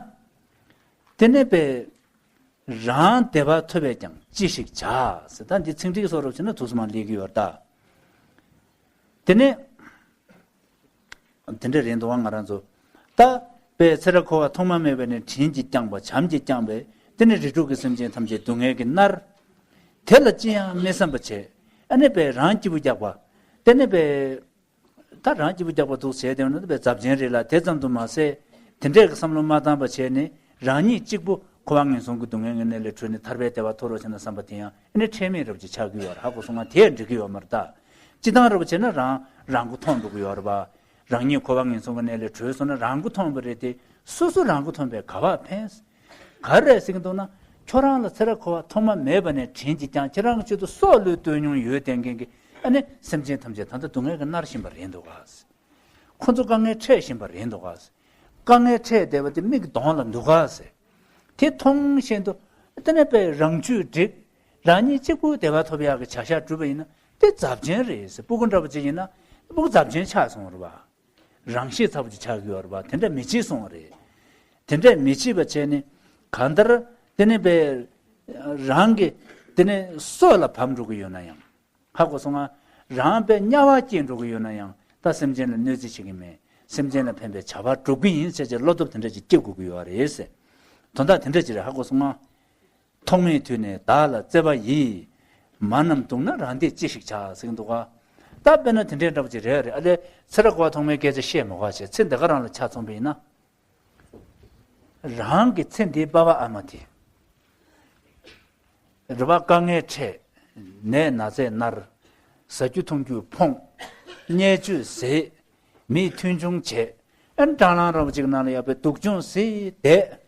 དེ་ནས་པའི་རང་བདེ་བ་ཐོབ་པས་ཀྱང་ཅི་ཞིག་བྱ་ཟེར། ད་འདི་ཚིག་འགྲེལ་བཟོ་འདྲ་བྱས་ན་ཐུགས་སུ་མ་སླེབས་ཀྱི་ཡོད་རེད་ད། དེ་ནས་དེ་འདྲ་རེད་འདུག་ག། ང་རང་ཚོ་ད་པའི་ཚེ་རབས་འཁོར་བ་ཐོག་མ་མེད་པ་ནས་དྲིན་གྱིས་བསྐྱངས་པ། བྱམས་ཀྱིས་བསྐྱངས་པས་དེ་ནས་རིགས་དྲུག་གི་སེམས་ཅན་ཐམས་ཅད་སྡུག་བསྔལ་གྱིས་མནར། དེ་ལ་ཅི་ཡང་མི་བསམ་པ་བྱས། ཨ་ནི་པའི་རང་སྐྱིད་པོ་རྒྱག་པ། དེ་ནས་པའི་ད་རང་སྐྱིད་པོ་རྒྱག་པ་འདུག་བྱས་དེ་ནི་པའི་ཛབ་ཆེན་རེད་ལ། དེ་ཙམ་དུ་མ་ཟད་དེ་འདྲས་ཀྱི་བསམ་བློ་མ་བཏང་བ་བྱས་ནས་རང་ཉིད་གཅིག་པུ་འཁོར་བ་ངན་སོང་གི་སྡུག་བསྔལ་གྱི་གནས་ལས་གྲོལ་ནས་ཐར་པའི་བདེ་བ་ཐོབ་རོགས་བྱས་ན་བསམ་པ་དེ་ཡང་ཨ་ནི་ཁྲེལ་མེད་འདྲ་པོ་ཅིག་ཆགས་ཀྱི་ཡོད་རེད། ཧ་གོ་སོང་ང་། དེ་འགྲིག་གི་ཡོད་མ་རེད་ད། སྤྱིར་བཏང་འདྲ་པོ་བྱས་ན་རང་རང་མགོ་ཐོན་འགྲོ་གི་ཡོད་རེད་པ། རང་ཉིད་འཁོར་བ་ངན་སོང་གི་གནས་ལས་གྲོལ་སོང་ན་རང་མགོ་ཐོན་པ་རེད་དེ། སོ་སོ་རང་མགོ་ཐོན་པས་ག་པར་ཕན། ག་རེ་ཟེར་གྱི་འདུག་ན། ཁྱོད་རང་ལ་ཚེ་རབས་འཁོར་བ་ཐོག་མ་མེད་པ་ནས་དྲིན་གྱིས་བསྐྱངས། ཁྱེད་རང་གི་ཆེད་དུ་སྲོག་བློས་བཏོན་མྱོང་ཡོད་བསྡད་མཁན་གྱི་ཨ་ནི་སེམས་ཅན་ཐམས་ཅད་ད་ལྟ་སྡུག་བསྔལ་གྱིས་མནར་བཞིན་པ་རེད་འདུག་ག། ཁོ་ཚོ་དཀའ་ངལ་འཕྲད་བཞིན་པ་རེད་འདུག་ག། དཀའ་ངལ་འཕྲད་བསྡད་པ་དེ་མིག་གི་གདོང་ལ་འདུག་ག་ཟེར། དེ་མཐོང་བཞིན་དུ་དེ་ནས་པའི་རང་ཆོས་སྒྲིག་རང་ཉིད་གཅིག་པུ་བདེ་བ་ཐོབ་ཡག་གི་བྱ་གཞག་བསྒྲུབས་པ་ཡིན་ན་དེ་ཛབ་ཆེན་རེད་ཟེར། སྤུ་གུ་འདྲ་པོ་ཅིག་ཡིན་ན་སྤུ་གུ་ཛབ་ཆེན་ཆགས་སོང་རེད་པ། རང་ཤེད་ཚ་པོ་ཅིག་ཆགས་ཀྱི་ཡོད་རེད་པ། དེ་འདྲ་མི་བྱེད་སོང་བ་རེད། དེ་འདྲ་མི་བྱེད་པ་བྱས་ནས་གང་ལྟར་དེ་ནས་པའི་རང་གི་དེ་ནས་སྲོག་ལ་ཕམ་འགྲོ་གི་ཡོད་ན་ཡང་། ཧ་གོ་སོང་ང་། རང་པའི་དམྱལ་བ་སྐྱེས་འགྲོ་གི་ཡོད་ན་ཡང་ད་སེམས་ཅན་ལ་གནོད་འཚེ་བྱེད་ཀྱི་མེད། སེམས་ཅན་ལ་ཕན་པའི་བྱ་བ་སྒྲུབ་ཀྱི་ཡིན་ཟེར་བྱས་བློ་སྟོབས་དེ་འདྲ་ཅིག་སྐྱེ་དགོས་ཀྱི་ཡོད་རེད་ཟེར། དོན་དག་དེ་འདྲ་ཅིག་རེད། ཧ་གོ་སོང་ང་། ཐོག་མེད་དུས་ནས་བདག་ལ་བརྩེ་བ་ཡིས། མ་རྣམས་སྡུག་ན་རང་བདེ་ཅི་ཞིག་བྱ་ཟེར་གྱི་འདུག་ག། ད་དཔེར་ན་དེ་འདྲའི་འདྲ་པོ་ཅིག་རེད་རེད། ཨ་ལས་ཚེ་རབས་འཁོར་བ་ཐོག་མའི་སྐད་ཆ་བཤད་མི་དགོས་བྱས། ཚེ་འདི་ག་རང་ལ་ཆ་མཚོན་པ་ཡིན་ན། རང་གི་ཚེ་འདིའི་པ་ཕ་ཨ་མ་དེ། རེད་པ། དཀའ་ངལ་འཕྲད། ནད་ན་ཚས་མནར། ཟ་རྒྱུ་འཐུང་རྒྱུ་ཕོངས། བརྙས་བཅོས་བཟས། མིས་མཐོང་ཆུང་བྱས། ཨ་ནི་སྦྲང་ལམ་འདྲ་པོ་ཅིག་ནང་ལ་ཡར་པའི་སྡུག་སྦྱོང་བཟས་བསྡད།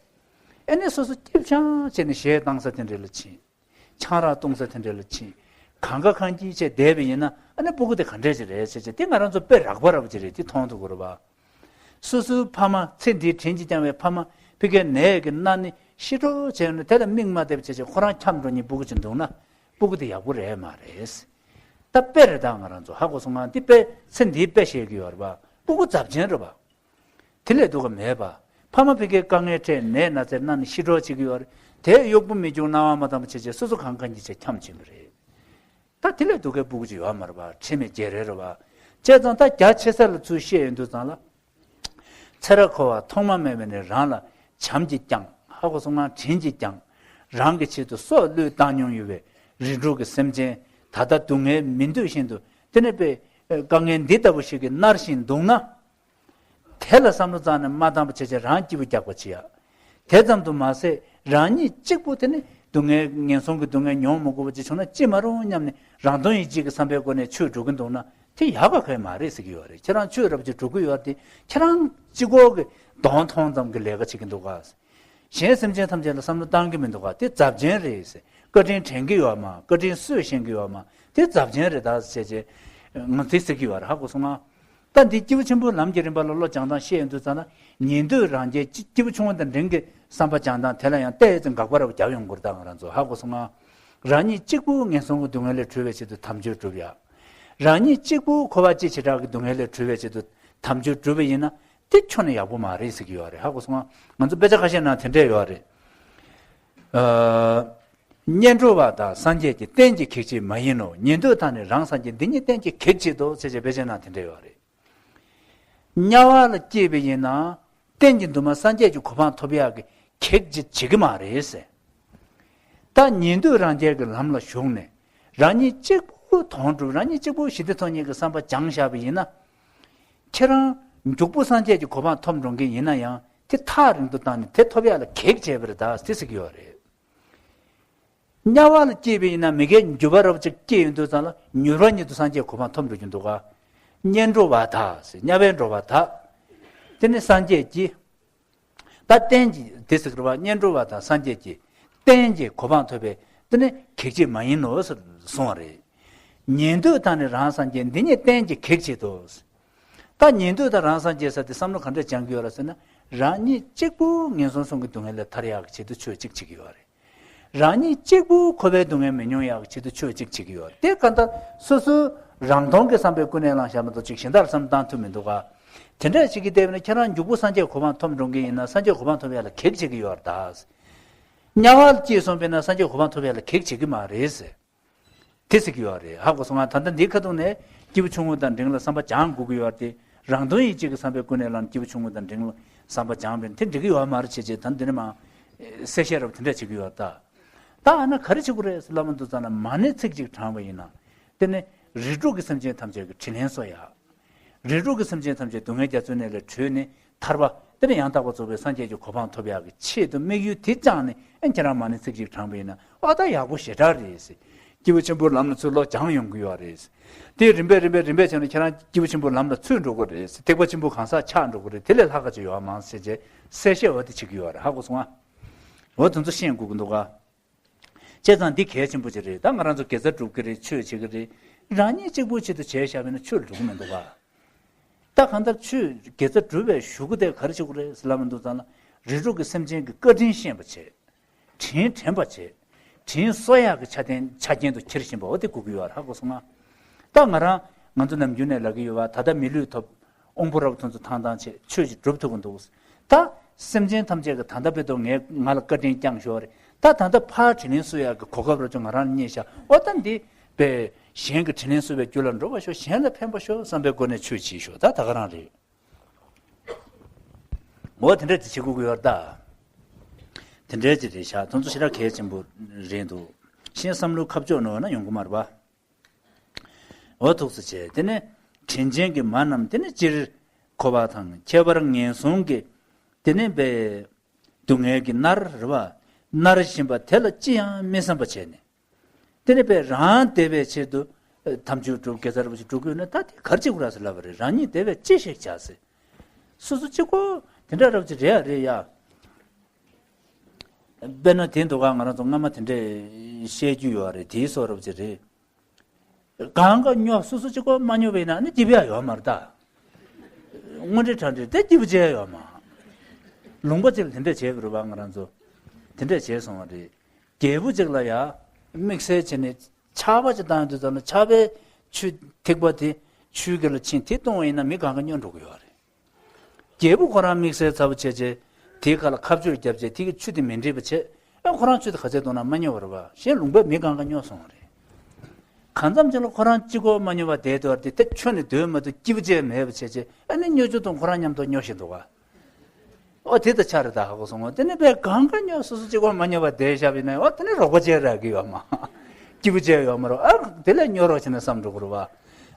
ཨ་ནི་སོ་སོ་སྐྱིད་ཆང་བྱས་ནས་གཞས་བཏང་ས་དེ་འདྲ་ལ་ཕྱིན། ཆང་རག་བཏུང་ས་དེ་འདྲ་ལ་ཕྱིན། གང་ག་གང་འཁྱིལ་བྱས་བསྡད་པ་ཡིན་ན་ཨ་ནི་སྤུ་གུ་དེ་ག་འདྲ་ཅིག་རེད་ཟེར་བྱས། དེ་ང་རང་ཚོ་དཔེ་རགས་པ་འདྲ་པོ་ཅིག་རེད། དེ་མཐོང་ཐུབ་ཀྱི་རེད་པ། སོ་སོའི་ཕ་མ། ཚེ་འདིའི་དྲིན་གྱིས་བསྐྱངས་པའི་ཕ་མ་ཕ་གིའི་ནད་ཀྱིས་མནར་ནས་ཤི་འགྲོ་བྱས་ནས་དེ་ལ་མིག་མ་བལྟས་པ་བྱས་བྱས་ཁོ་རང་འཁྱམས་འགྲོ་མཁན་སྤུ་གུ་ཅིག་འདུག་ན་སྤུ་གུ་དེ་ཡག་པོ་རེད་མ་རེད། ད་དཔེ་རེད་ད། ང་རང་ཚོ་ཧ་གོ་སོང་ང་། འདི་དཔེ་ཚེ་འདིའི་དཔེ་བཤད་ཀྱི་ཡོད་རེད་པ། སྤུ་གུ་ཚབས་ཆེན་རེད་པ། དེ་ལས་སྡུག་ག་མེད་པ། ཕ་མ་ཕ་གིའི་དཀའ་ངལ་འཕྲད། ནད་ན་ཚས་མནར་ནས་ཤི་འགྲོ་བྱེད་ཀྱི་ཡོད་རེད། དེ་གཡོག་པོ་མི་སྐྱོང་། སྣང་བ་མ་བཏང་བ་བྱས་བྱས་སོ་སོ་གང་ག་འཁྱིལ་བྱས་འཁྱམས་ཕྱིན་པ་རེད། ད་དེ་ལས་སྡུག་གའི་སྤུ་གུ་ཅིག་ཡོད་མ་རེད་པ། ཁྲེལ་མེད་བརྗེ་རེས་རེད་པ། བྱས་ཙང་ད་རྒྱ་ཆེ་ས་ལ་ཚུར་བཤད་ཡོང་དུས་ཙང་ལ། ཚེ་རབས་འཁོར་བ་ཐོག་མ་མེད་པ་ནས་རང་ལ་བྱམས་ཀྱིས་བསྐྱངས། ཧ་གོ་སོང་ང་། དྲིན་གྱིས་བསྐྱངས། རང་གི་ཆེད་དུ་སྲོག་བློས་བཏང་མྱོང་ཡོད་པའི་རིགས་དྲུག་གི་སེམས་ཅན། ད་ལྟ་སྡུག་བསྔལ་མི་འདོད་བཞིན་དུ་དེ་ནས་པའི་དཀའ་ངལ་འདི་ལྟ་བུ་ཞིག་གིས་མནར་བཞིན་འདུག་ན། དེ་ལ་བསམ་བློ་རྩ་ནས་མ་བཏང་བ་བྱས་བྱས་རང་སྐྱིད་པོ་རྒྱག་པ་བྱེད་ཡ། དེ་ཙམ་དུ་མ་ཟད་རང་ཉིད་གཅིག་པུ་དེ་ནི་སྡུག་བསྔལ། ངན་སོང་གི་སྡུག་བསྔལ་མྱོང་མི་དགོས་པ་ཅིག་བྱུང་ན་ཅི་མ་རུང་སྙམ་ནས་རང་དོན་ཡིད་བྱེད་ཀྱི་བསམ་པའི་སྒོ་ནས་ཆོས་སྒྲུབ་ཀྱི་འདུག་ན་དེ་ཡག་ག་ག་མ་རེད་ཟེར་གྱི་ཡོད་རེད། ཁྱེད་རང་ཆོས་རབ་ཅིག་སྒྲུབ་ཀྱི་ཡོད་དེ་ཁྱེད་རང་གཅིག་པོ་གི་གདོང་མཐོང་ཙམ་གྱི་ལས་ཀ་བྱེད་ཀྱི་འདུག་ག། གཞན་སེམས་ཅན་ཐམས་ཅད་ལ་བསམ་བློ་བཏང་གི་མི་འདུག་ག། དེ་ཛབ་ཆེན་རེད་ཟེར། བཀའ་དྲིན་དྲན་གྱི་ཡོད་མ། བཀའ་དྲིན་གསོས་ཤེས་ཀྱི་ཡོད་མ། དེ་ཛབ་ཆེན་རེད་ད་ཟེར་བྱས་ང་ཚོས་ཟེར་གྱི་ཡོད་རེད། ཧ་གོ་སོང་ང་། ད་འདི་སྐྱེས་བུ་ཆེན་པོའི་ལམ་གྱི་རིམ་པ་ལ་བློ་སྦྱང་སྟངས་བཤད་ཡོང་དུས་ཙམ་ན། ཉན་ཐོས་རང་རྒྱལ། སྐྱེས་བུ་ཆུང་བ་དང་འབྲིང་གི་བསམ་པ་སྦྱང་སྟངས་དེ་ལ་ཡང་ཏོག་ཙམ་དགག་པ་རབ་རྒྱབ་ཡོང་གི་རེད་ད། ང་རང་ཚོ་ཧ་གོ་སོང་ང་། རང་ཉིད་གཅིག་པུ་ངན་སོང་གི་སྡུག་བསྔལ་ལས་གྲོལ་བའི་ཆེད་དུ་དམ་ཆོས་སྒྲུབ་ཡ། རང་ཉིད་གཅིག་པུ་འཁོར་བ་སྤྱི་བྱེ་བྲག་གི་སྡུག་བསྔལ་ལས་གྲོལ་བའི་ཆེད་དུ་དམ་ཆོས་སྒྲུབ་པ་ཡིན་ན་དེ་ཁྱོན་ནས་ཡག་པོ་མ་རེད་ཟེར་གྱི་ཡོད་རེད། ཧ་གོ་སོང་ང་། ང་ཚོ་དཔེ་ཆ་ཁ་ཤས་ནང་དེ་འདྲས་ཡོད་རེད། ཨ། གཉེན་གྲོགས་པ་དག་སངས་རྒྱས་ཀྱི། རྟེན་གྱི་གེགས་བྱེད་མ་ཡིན་ནོ། ཉན་ཐོས་དག་ནི་རང་སངས་རྒྱས། འདི་ཉིད་རྟེན་གྱི་གེགས་བྱེད་དོ་ཟེར་བྱས་དཔེ་ཆའི་ནང་དེ་འདྲ་ཡོད་རེད། དམྱལ་བ་ལ་སྐྱེས་པ་ཡིན་ན་རྟེན་གྱི་འདུན་མ་སངས་རྒྱས་ཀྱི་གོ་འཕང་ཐོབ་ཡག་གི་གེགས་བྱེད་བྱེད་ཀྱི་མ་རེད་ཟེར། ད་ཉན་ཐོས་རང་རྒྱལ་གྱི་ལམ་ལ་ཞུགས་ནས་རང་ཉིད་གཅིག་པུ་དོན་གྲུབ། རང་ཉིད་གཅིག་པུ་ཞི་བདེ་ཐོབ་མཁན་གྱི་བསམ་པ་སྦྱངས་བཞག་པ་ཡིན་ན། ཁྱེད་རང་མགྱོགས་པོ་སངས་རྒྱས་ཀྱི་གོ་འཕང་ཐོབ་འགྲོ་མཁན་ཡིན་ན་ཡང་དེ་ཐག་རིང་དུ་བཏང་ནས་དེ་ཐོབ་ཡག་ལ་གེགས་བྱས་པ་རེད་ད་ཟེར་གྱི་ཡོད་རེད། དམྱལ་བ་ལ་སྐྱེས་པ་ཡིན་ན་མི་དགེ་བཅུ་པ་རབ་ཅིག་སྐྱེས་ཡོང་དུས་ཙམ་ལ་མྱུར་བ་ཉིད་དུ་སངས་རྒྱས་གོ་འཕང་ཐོབ་འགྲོ་རྒྱུ་འདུག་ག། དམྱལ་འགྲོ་བ་དག་ཟེར། དམྱལ་བའི་འགྲོ་བ་དག། དེ་ནི་སངས་རྒྱས་ཀྱི། ད་གཏན་གྱི་དེ་ཟེར་བ་དམྱལ་འགྲོ་བ་དང་སངས་རྒྱས་ཀྱི་གཏན་གྱི་གོ་འཕང་ཐོབ་པའི་དེ་ནི་གེགས་བྱེད་མ་ཡིན་ནོ་ཟེར་གསུངས་པ་རེད། ཉན་ཐོས་དང་ནི་རང་སངས་རྒྱས་འདི་གཉིས་གཏན་གྱི་གེགས་བྱེད་དོ། ད་ཉན་ཐོས་དང་རང་སངས་རྒྱས་ཟེར་དེ་བསམ་བློ་ག་འདྲ་སྦྱང་གི་ཡོད་རེད་ཟེར་ན། རང་ཉིད་གཅིག་པུ་ངན་སོང་གསུམ་གྱི་སྡུག་བསྔལ་ལས་ཐར་ཡག་གི་ཆེད་དུ་ཆོས་གཅིག་བྱེད་ཀྱི་ཡོད་རེད། རང་ཉིད་གཅིག་པུ་འཁོར་བའི་སྡུག་བསྔལ་མི་མྱོང་ཡག་གི་ཆེད་དུ་ཆོས་གཅིག་བྱེད་ཀྱི་ཡོད་རེད། དེ་གང་ལྟར་སོ་སོའི་རང་མཐོང་གི་བསམ་པས་ཀུན་ནས་བསླངས་བཞག་མ་གཏོགས་ཅིག་གཞན་དག་བསམ་བློ་བཏང་ཐུབ་མི་འདུག་ག། དེ་འདྲ་ཞིག་གིས་བལྟས་པ་ན་ཁྱེད་རང་མགྱོགས་པོ་སངས་རྒྱས་གོ་འཕང་ཐོབ་འགྲོ་གི་ཡིན་ན་སངས་རྒྱས་གོ་འཕང་ཐོབ་ཡག་ལ་གེགས་བྱེད་ཀྱི་ཡོད་རེད་ད། དམྱལ་བ་ལ་སྐྱེས་སོང་པས་ན་སངས་རྒྱས་གོ་འཕང་ཐོབ་ཡག་ལ་གེགས་བྱེད་ཀྱི་མ་རེད་ཟེར། དེ་ཟེར་གྱི་ཡོད་རེད། ཧ་གོ་སོང་ང་། ད་ལྟ་འདིའི་ཁ་ཐུག་ནས་སྐྱེས་བུ་ཆུང་ངུ་དང་འབྲིང་ལ་བསམ་པ་སྦྱང་དགོས་ཀྱི་ཡོད་རེད་དེ། རང་དོན་ཡིད་བྱེད་ཀྱི་བསམ་པས་ཀུན་ནས་བསླངས། སྐྱེས་བུ་ཆུང་ངུ་དང་འབྲིང་ལ་བསམ་པ་སྦྱངས་པས་དེ་འགྲིག་གི་ཡོད་མ་རེད་བྱས་བྱས། ད་འདི་ནས་མ་གསལ་བཤད་རབ་དེ་འདྲ་བྱེད་ཀྱི་ཡོད་རེད་ད། ད་ཨ་ན་ག་རེ་བྱེད་དགོས་རེད་ཟེར་ལབ་མ་འདུག་ཙང་ན་མ་ཎི་ཚིག་གཅིག་བགྲངས་པ་ཡིན་ན། དེ་ནི་རིགས་དྲུག་གི་སེམས་ཅན་ཐམས་ཅད་ཀྱི་དྲིན་ལན་གསོ་ཡག། རིགས་དྲུག་གི་སེམས་ཅན་ཐམས་ཅད་སྡུག་བསྔལ་རྒྱ་མཚོའི་གནས་ལས་གྲོལ་ནས་ཐར་པ་དེ་ནི་ཡང་དག་པར་རྫོགས་པའི་སངས་རྒྱས་ཀྱི་གོ་འཕང་ཐོབ་ཡག་གི་ཆེད་དུ་དམིགས་ཡུལ་དེ་བཅངས་ནས་ཨ་ཁྱེད་རང་མ་ཎི་ཚིག་གཅིག་བགྲངས་པ་ཡིན་ན་ཨ་ད་ཡག་པོ་ཞེ་དྲག་རེད་ཟེར། སྐྱེས་བུ་ཆེན་པོའི་ལམ་ལ་ཚུར་བློ་སྦྱངས་ཡོང་གི་ཡོད་རེད་ཟེར། དེ་རིམ་པས་རིམ་པས་རིམ་པས་བྱས་ནས་ཁྱེད་རང་སྐྱེས་བུ་ཆེན་པོའི་ལམ་ལ་ཚུད་འགྲོ་གི་རེད་ཟེར། ཐེག་པ་ཆེན་པོའི་གང་ཟག་ཆགས་འགྲོ་གི་རེད། དེ་ལས་ལྷག་ག་ཅིག་ཡོད་མ་རེད་ཟེར་བྱས་གསལ་བཤད་འོ་དེ་བྱེད་ཀྱི་ཡོད་རེད། ཧ་གོ་སོང་ང་། འོ་དེ་ཚོ་ཤེས་དགོས་ཀྱི་འདུག་ག། བྱས་ཙང་འདི་གལ་ཆེན་པོ་ཅིག་རེད། ད་ང་རང་ཚོ་དགེ་རྩ་སྒྲུབ་ཀྱི་རེད། ཆོས་བྱེད་ཀྱི་རེད། རང་ཉིད་གཅིག་པུའི་ཆེད་དུ་བྱས་བཞག་པ་ཡིན་ན་ཆོས་ལ་འགྲོ་གི་མི་འདུག་ག། ད་གང་ལྟར་ཆོས་དགེ་རྩ་སྒྲུབ་པའི་གཞུག་གུ་དེ་ག་རེ་བྱེད་དགོས་རེད་ཟེར་ལབ་མ་འདུག་ཙང་ན། རིགས་དྲུག་གི་སེམས་ཅན་གྱི་བཀའ་དྲིན་ཤེས་པ་བྱེད། དྲིན་དྲན་པ་བྱེད། དྲིན་གསོ་ཡག་གི་ཆ་རྐྱེན་ཆ་རྐྱེན་དུ་འཁྱེར་བཞིན་པ་འོ་དེ་དགོས་ཀྱི་ཡོད་རེད། ཧ་གོ་སོང་ང་། ད་ང་རང་ང་ཚོ་ནམ་རྒྱུན་ནས་ལབ་ཀྱི་ཡོད་པ། ད་ལྟ་མི་ལུས་ཐོབ། དབང་པོ་རབ་ཏུ་ཐང་ཐང་བྱས་ཆོས་ཅིག་སྒྲུབ་ཐུབ་ཀྱི་འདུག། ད་སེམས་ཅན་ཐམས་ཅད་ཀྱི་ད་ལྟ་བར་དུ་ངས་ང་ལ་བཀའ་དྲིན་བསྐྱངས་ཞོར་རེད། ད་ད་ལྟ་ཕར་དྲིན་ལན་གསོ་ཡག་གི་གོ་སྐབས་རོགས་ཀྱང་ང་རང་ལ་རྙེད་ཤག། འོ་ད་འདི་བས་གཞན་གྱི་དྲིན་ལན་གསོ་བའི་རྒྱུ་ལ་འགྲོ་བ་ཤོག། གཞན་ལ་ཕན་པ་ཤོག་བསམ་པའི་སྒོ་ནས་ཆོས་བྱེད་ཤོག། ད་ད་ག་རང་རེད། འོ་དེ་འདྲ་ཅིག་བྱེད་དགོས་ཀྱི་ཡོད་རེད་ད། དེ་འདྲ་ཅིག་རེད་ཤག། དེ་ཚོ་ཞེ་དྲག་གལ་ཆེན་པོ་རེད་འདུག། གཞན་བསམ་བློའི་ཁ་ཕྱོགས་ནོར་བ་ན་ཡོང་གི་མ་རེད་པ། འོ་ཐུགས་སུ་ཆེ། དེ་ནས་དྲིན་ཅན་གྱི་མ་རྣམས་དེ་ནི་སྤྱིར་འཁོར་བ་དང་ཁྱད་པར་ངན་སོང་གི་དེ་ནི་པའི་སྡུག་བསྔལ་གྱིས་མནར་རེད་པ། མནར་བཞིན་པ་དེ་ལ་ཅི་ཡང་མི་བསམ་པ་བྱས་ནས། དེ་ནི་པའི་རང་བདེ་བའི་ཆེད་དུ་དམ་ཆོས་སྒྲུབ། དགེ་རྩ་རུ་སྒྲུབ་དགོས་ན་ད་དེ་ག་རེ་བྱེད་དགོས་རེད་ཟེར་ལབ་པ་རེད། རང་ཉིད་བདེ་བའི་ཅི་ཞིག་བྱ་ཟེར། སོ་སོ་གཅིག་པོ་དེ་འདྲ་རབ་ཅིག་རེད་ཡ་རེད་ཡ། དཔེར་ན་དེ་འདུག་ག། ང་རང་ཚོ་སྔ་མ་དེ་འདྲས་བཤད་རྒྱུ་ཡོད་རེད། དེའི་སོ་རབ་ཅིག་རེད། གང་ག་སྨྱོ། སོ་སོ་གཅིག་པོ་མ་སྨྱོ་བས་ན་ནི་སྐྱིད་པ་ཡོད་མ་རེད་ད། དངོས་འབྲེལ་དྲང་འབྲེལ་དེ་སྐྱིད་པོ་བྱས་ཡོད་མ། ལུང་པ་གཅིག་ལ་དེ་འདྲས་བྱས་པ་རེད་པ། ང་རང་ཚོ་དེ་འདྲས་བྱས་སོང་བ་རེད། རྒྱལ་པོ་གཅིག་ལ་ཡ་དམིགས་བསལ་བྱས་ནས་ཆར་པ་ཅིག་བཏང་དུས་ཙམ་ལ་ཆར་པའི་ཆུ་ཐིགས་པ་དེ་ཆུའི་དཀྱིལ་ལ་ཕྱིན། དེ་བཏུང་བ་ཡིན་ན་མི་གང་ག་སྨྱོ་འགྲོ་གི་ཡོད་རེད། རྒྱལ་པོ་ཁོ་རང་དམིགས་བསལ་ཚ་པོ་བྱས་བྱས་དེའི་ཁ་ལ་ཁ་གཅོད་བརྒྱབ་བྱས་དེ་གི་ཆུ་དེ་མི་འགྲིག་པ་བྱས། ཨ་ཁོ་རང་ཆུ་དེ་ག་ཚད་བཏུང་ན་མ་སྨྱོ་བ་རེད་པ། གཞན་ལུང་པའི་མི་གང་ག་སྨྱོ་སོང་བ་རེད། གང་འཚམ་ཅིག་ལ་ཁོ་རང་གཅིག་པོ་མ་སྨྱོ་བ་བསྡད་དུས་དེ་དེ་ཁྱོན་ནས་སྡོད་མ་ཐུབ། སྐྱིད་པོ་བྱས་མེད་པ་བྱས་བྱས། ཨ་ནི་སྨྱོ་ཆུ་དང་ཁོ་རང་མཉམ་དུ་སྨྱོ་བཞིན་འདུག་ག། ཨོ་དེ་ད་ཆ་རེད་ད། ཧ་གོ་སོང་ངོ་། དེ་ནི་པས་གང་ག་སྨྱོ། སོ་སོ་གཅིག་པོ་མ་སྨྱོ་བ་བསྡད་བཞག་པ་ཡིན་ན་ཨོ་དེ་ནི་རོགས་པ་བྱས་རག་གི་ཡོད་མ། སྐྱིད་པོ་བྱས་ཡོད་མ་རེད། ཨ་དེ་ལས་སྨྱོ་རོགས་བྱས་ན་བསམ་འགྲོ་གི་རེད་པ།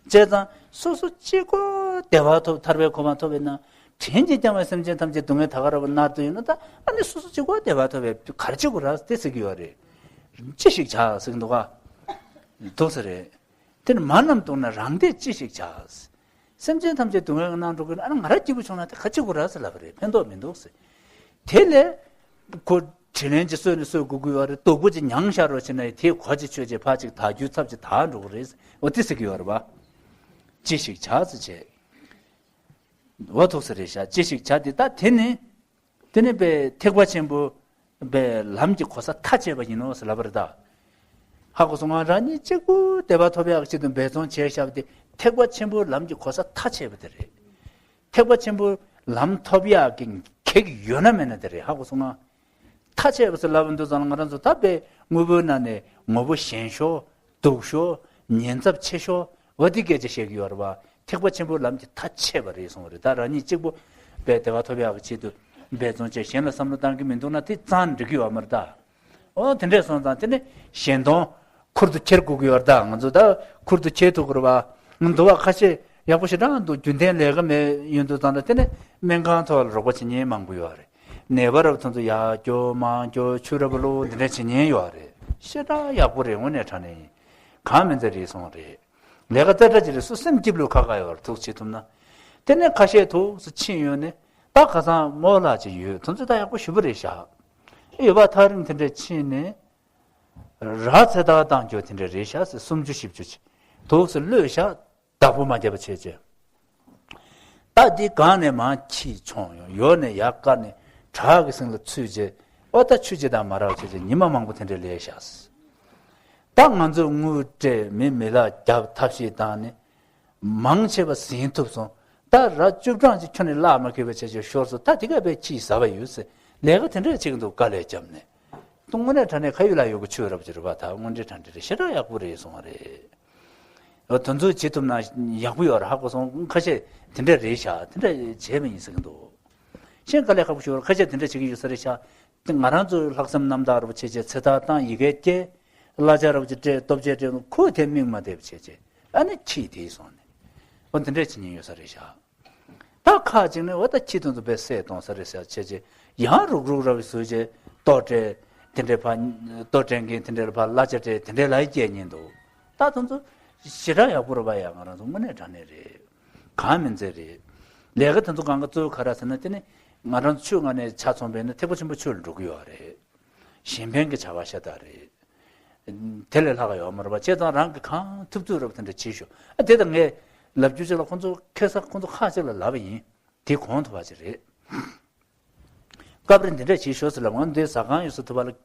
བྱས་ཙང་སོ་སོ་གཅིག་པོ་བདེ་བ་ཐོབ། ཐར་པའི་གོ་འཕང་ཐོབ་པ་ཡིན་ན། དྲིན་གྱིས་བསྐྱངས་པའི་སེམས་ཅན་ཐམས་ཅད་སྡུག་བསྔལ་ད་ག་རང་མནར་དུ་ཡོད་ན། ད་ཨ་ནི་སོ་སོ་གཅིག་པོ་བདེ་བ་ཐོབ་པའི་ག་རེ་བྱེད་དགོས་རེད་དེ་ཟེར་གྱི་ཡོད་རེད། ཅི་ཞིག་བྱ་ཟེར་གྱི་འདུག་ག། འདུག་ས་རེད། དེ་ནི་མ་རྣམས་བཏུང་ན་རང་བདེ་ཅི་ཞིག་བྱ། སེམས་ཅན་ཐམས་ཅད་སྡུག་བསྔལ་གྱིས་མནར་འགྲོ་གི་ཡོད་ན། ཨ་ང་རང་སྐྱིད་པོ་བྱུང་ན་དེ་ག་ཅི་དགོས་རེད་ཟེར་ལབ་པ་རེད། ཕན་ཐོགས་མི་འདུག་ཟེར། དེ་ལས་ཁོ་དྲིན་ལན་ཅིག་གསོས་ནས་གསོས་དགོས་ཀྱི་ཡོད་རེད། སྡུག་པོ་ཅིག་མྱངས་བཞག་རོགས་བྱས་ན་དེའི་གོ་ཅིག་ཆོད་ཅིག་ཕར་ཅིག་དག་རྒྱུའི་ཚབ་ཅིག་དག་འགྲོ་གི་རེད། འོ་དེ་ཟེར་གྱི་ཡོད་རེད་པ། ཅི་ཞིག་བྱ་ཟེར་བྱས། འོ་ཐུགས་ས་རེད་ཤག། ཅི་ཞིག་བྱ་དེ་ད་དེ་ནི། དེ་ནི་པས་ཐེག་པ་ཆེན་པོ་པའི་ལམ་གྱི་གོ་ས་མཐའ་ཆད་པ་ཡིན་ནོ་ཟེར་ལབ་པ་རེད་ད། ཧ་གོ་སོང་ང་། རང་ཉིད་གཅིག་པུ་བདེ་བ་ཐོབ་ཡག་ཆེད་དུ་འབད་བརྩོན་བྱས་བཞག་པ་དེ་ཐེག་པ་ཆེན་པོའི་ལམ་གྱི་གོ་ས་མཐའ་ཆད་པ་དེ་རེད། ཐེག་པ་ཆེན་པོའི་ལམ་ཐོབ་ཡག་གི་གེགས་ཡོད་ན་མེད་ན་དེ་རེད། ཧ་གོ་སོང་ང་། མཐའ་ཆད་པ་ཟེར་ལབ་པ་འདུག་ཙང་ལ་ང་རང་ཚོ་ད་པས་དངོས་པོའི་ནང་ནས་ངོ་བོ་ཞན་ཤོས། སྡུག་ཤོས། ཉེན་ཚབས་ཆེ་ཤོས། འོ་དེ་སྐད་ཆ་བཤད་ཀྱི་ཡོད་རེད་པ། ཐེག་པ་ཆེན་པོའི་ལམ་གྱི་མཐའ་ཆད་པ་རེད་གསུངས་པ་རེད། ད་རང་ཉིད་གཅིག་པུ་པའི་བདེ་བ་ཐོབ་ཡག་གི་ཆེད་དུ་འབད་བརྩོན་བྱས་གཞན་ལ་བསམ་བློ་བཏང་གི་མི་འདུག་ན་དེ་ཙང་འགྲིག་གི་ཡོད་མ་རེད་ད། འོ་དེ་འདྲས་སོང་ཙང་དེ་ནི་གཞན་དོན་ཁུར་དུ་འཁྱེར་དགོས་ཀྱི་ཡོད་རེད་ད། ང་ཚོ་ད་ཁུར་དུ་འཁྱེར་ཐུབ་ཀྱི་རེད་པ། འདུག་པ་ཁ་ཤས་ཡག་པོ་ཞེ་དྲག་འདུག་རྒྱུན་ལྡན་ལས་ཀ་མེད་ཡོང་དུས་ཙང་ད་དེ་ནི་སྨན་ཁང་ཐོག་ལ་རོགས་པ་བྱེད་མཁན་མང་པོ་ཡོད་རེད། ནད་པ་རབ་ཚང་ཚོ་ཡར་སྐྱོར་མར་སྐྱོར་ཆུ་རབ་བླུགས་འདི་འདྲ་བྱེད་མཁན་ཡོད་རེད། ཞེ་དྲག་ཡག་པོ་རེད། དངོས་གནས་དྲང་གནས་ཡིན། གང་མིན་ཚེ་རེད་སོང་རེད། ལས་ཀ་རྩེ་གྲ་ཅིག་རེད། སུ་སེམས་སྐྱིད་ལུགས་ཁ་ཁ་ཡོད་རེད། ཐུགས་བྱེད་ཐུབ་ན། དེ་ནས་ཁ་ཤས་ཐུགས་སུ་ཕྱིན་ཡོད་ནས་ད་ཁ་སང་རྨོ་ལགས་ཅིག་ཡོད། དེ་ཚོ་ད་ཡག་པོ་ཞེ་པོ་རེད་ཤག་ཡོད་པ་ཐག་རིང་དེ་འདྲས་ཕྱིན་ནས་ར་ཚེ་ཐར་བཏང་རྒྱུ་དེ་འདྲས་རེད་ཤག་ཟེར། སུམ་ཅུ་བཞི་བཅུ་ཅིག་ཐུགས་སུ་གློད་ཤག་བདག་པོ་མ་བརྒྱབ་པ་བྱས་བྱས། ད་འདི་གང་ནས་མང་ཁྱི་མཆོང་ཡོང་། ཡོ་ནས་ཡར་བཀར་ནས་བྲག་གི་སེང་ལ་ཚུད་རྗེས། ཨོ་ད་ཆུ་ཅི་དང་མ་རག་བྱས་རྗེས་ཉི་མ་མང་པོ་དེ་འདྲས་ལས་བཞག་ད་ང་ཚོས་དངུལ་སྤྲད། མི་མི་ལག་བརྒྱབ། ཐབས་ཤེས་བཏང་ནས་མང་ཆེ་བ་ཟིན་ཐུབ་སོང་། ད་ར་བཅུ་གྲངས་ཅིག་ཁྱོན་ནས་བརླག་མ་ཁེལ་བ་བྱས་རྗེས་ཤོར་སོང་། ད་དེ་ག་བས་ཁྱི་ཟ་བ་ཡོད་ཟེར། ལས་ཀ་དེ་འདྲས་བྱེད་ཀྱི་འདུག་དཀའ་ལས་བརྒྱབ་ནས། དངོས་གནས་དྲང་གནས་ཁ་ཡུལ་ལ་ཡོད་གི་ཆོས་རབ་ཅིག་རེད་པ། ད་དངོས་འབྲེལ་དྲང་འབྲེལ་རེད། ཞེ་དྲག་ཡག་པོ་རེད་སོང་བ་རེད། འོ་དེ་ཚོ་བྱེད་ཐུབ་ན་ཡག་པོ་ཡོད་རེད་ཧ་གོ་སོང་། ཁ་ཤས་དེ་འདྲ་རེད་ཤག་དེ་འདྲ་བྱས་པ་ཡིན་ཟེར་གྱི་འདུག་གཞན་དཀའ་ལས་ཁག་པོ་ཞིག་ཡོད་རེད། ཁ་ཤས་དེ་འདྲ་བྱེད་ཀྱི་ཡོད་ས་རེད་ཤག་དེ་ང་རང་ཚོའི་ལྷག་བསམ་རྣམ་དག་རེད་པ་བྱས་བྱས་ཚེ་ཐར་བཏང་། ཡི་གེ་སྐྱེལ། གླ་ཆ་རེད་པ་བྱས་སྤྲད། ལྟོ་ཆས་སྤྲད། ཁོས་དེ་མིག་མ་བལྟས་པ་བྱས་བྱས་ཨ་ནི་ཁྱི་དེ་སོང་ནས། འོ་དེ་འདྲ་བྱེད་མཁན་ཡོད་ས་རེད་ཤག་ད་ཁག་ཅིག་ནས་འོ་ད་ཁྱི་དེ་ཚོ་དཔེ་བསད་གཏོང་ས་རེད་ཟེར་བྱས་བྱས་ཡང་རུག་རུག་ར་བའི་བཟོས་བྱས་ལྟོ་སྤྲད། དེ་འདྲའི་ཕ་ལྟོ་སྤྲད་མཁན་དེ་འདྲའི་ཕ་གླ་ཆ་སྤྲད། དེ་འདྲའི་ལ་ཡི་སྐྱེལ་མཁན་འདུག་ད་དེ་ཚོ་ཞེ་དྲག་ཡག་པོ་རེད་པ་ཡ། ང་རང་ཚོ་དངོས་གནས་དྲང་གནས་རེད། གང་མིན་ཚེ་རེད། ལས་ཀ་དེ་ཚོ་གང་ག་གཙོ་བོ་ག་རེ་ཟེར་ན། དེ་ནི་ང་རང་ཚོ་ཆོས་སྔ་ནས་ཆ་ཚང་པས་ན་ཐེག་པ་ཆེན་པོ་ཆོས་ལ་འགྲོ་གི་ཡོད་རེད། གཞན་ཕན་གྱི་བྱ་བ་ཤ་སྟག་རེད། དེ་ལས་ལྷག་ཡོད་མ་རེད་པ། བྱས་ཙང་རང་གིས་གང་ཐུབ་ཐུབ་རབ་དེ་འདྲ་བྱེད་ཤོག་ཨ་དེ་ད་ངས་ལབ་རྒྱུ་ཅིག་ལ་ཁོང་ཚོ་ཁ་སང་ཁོང་ཚོ་ཁག་ཅིག་ལ་ལབ་པ་ཡིན། དེ་གོང་དུ་བ་ཅིག་རེད། སྐབས་རེ་འདི་འདྲ་བྱེད་ཤོག་ཟེར་ལབ། ང་འདི་ཟ་ཁང་ཡོད་ས་ཐུབ་པ་ལ། ཨེ།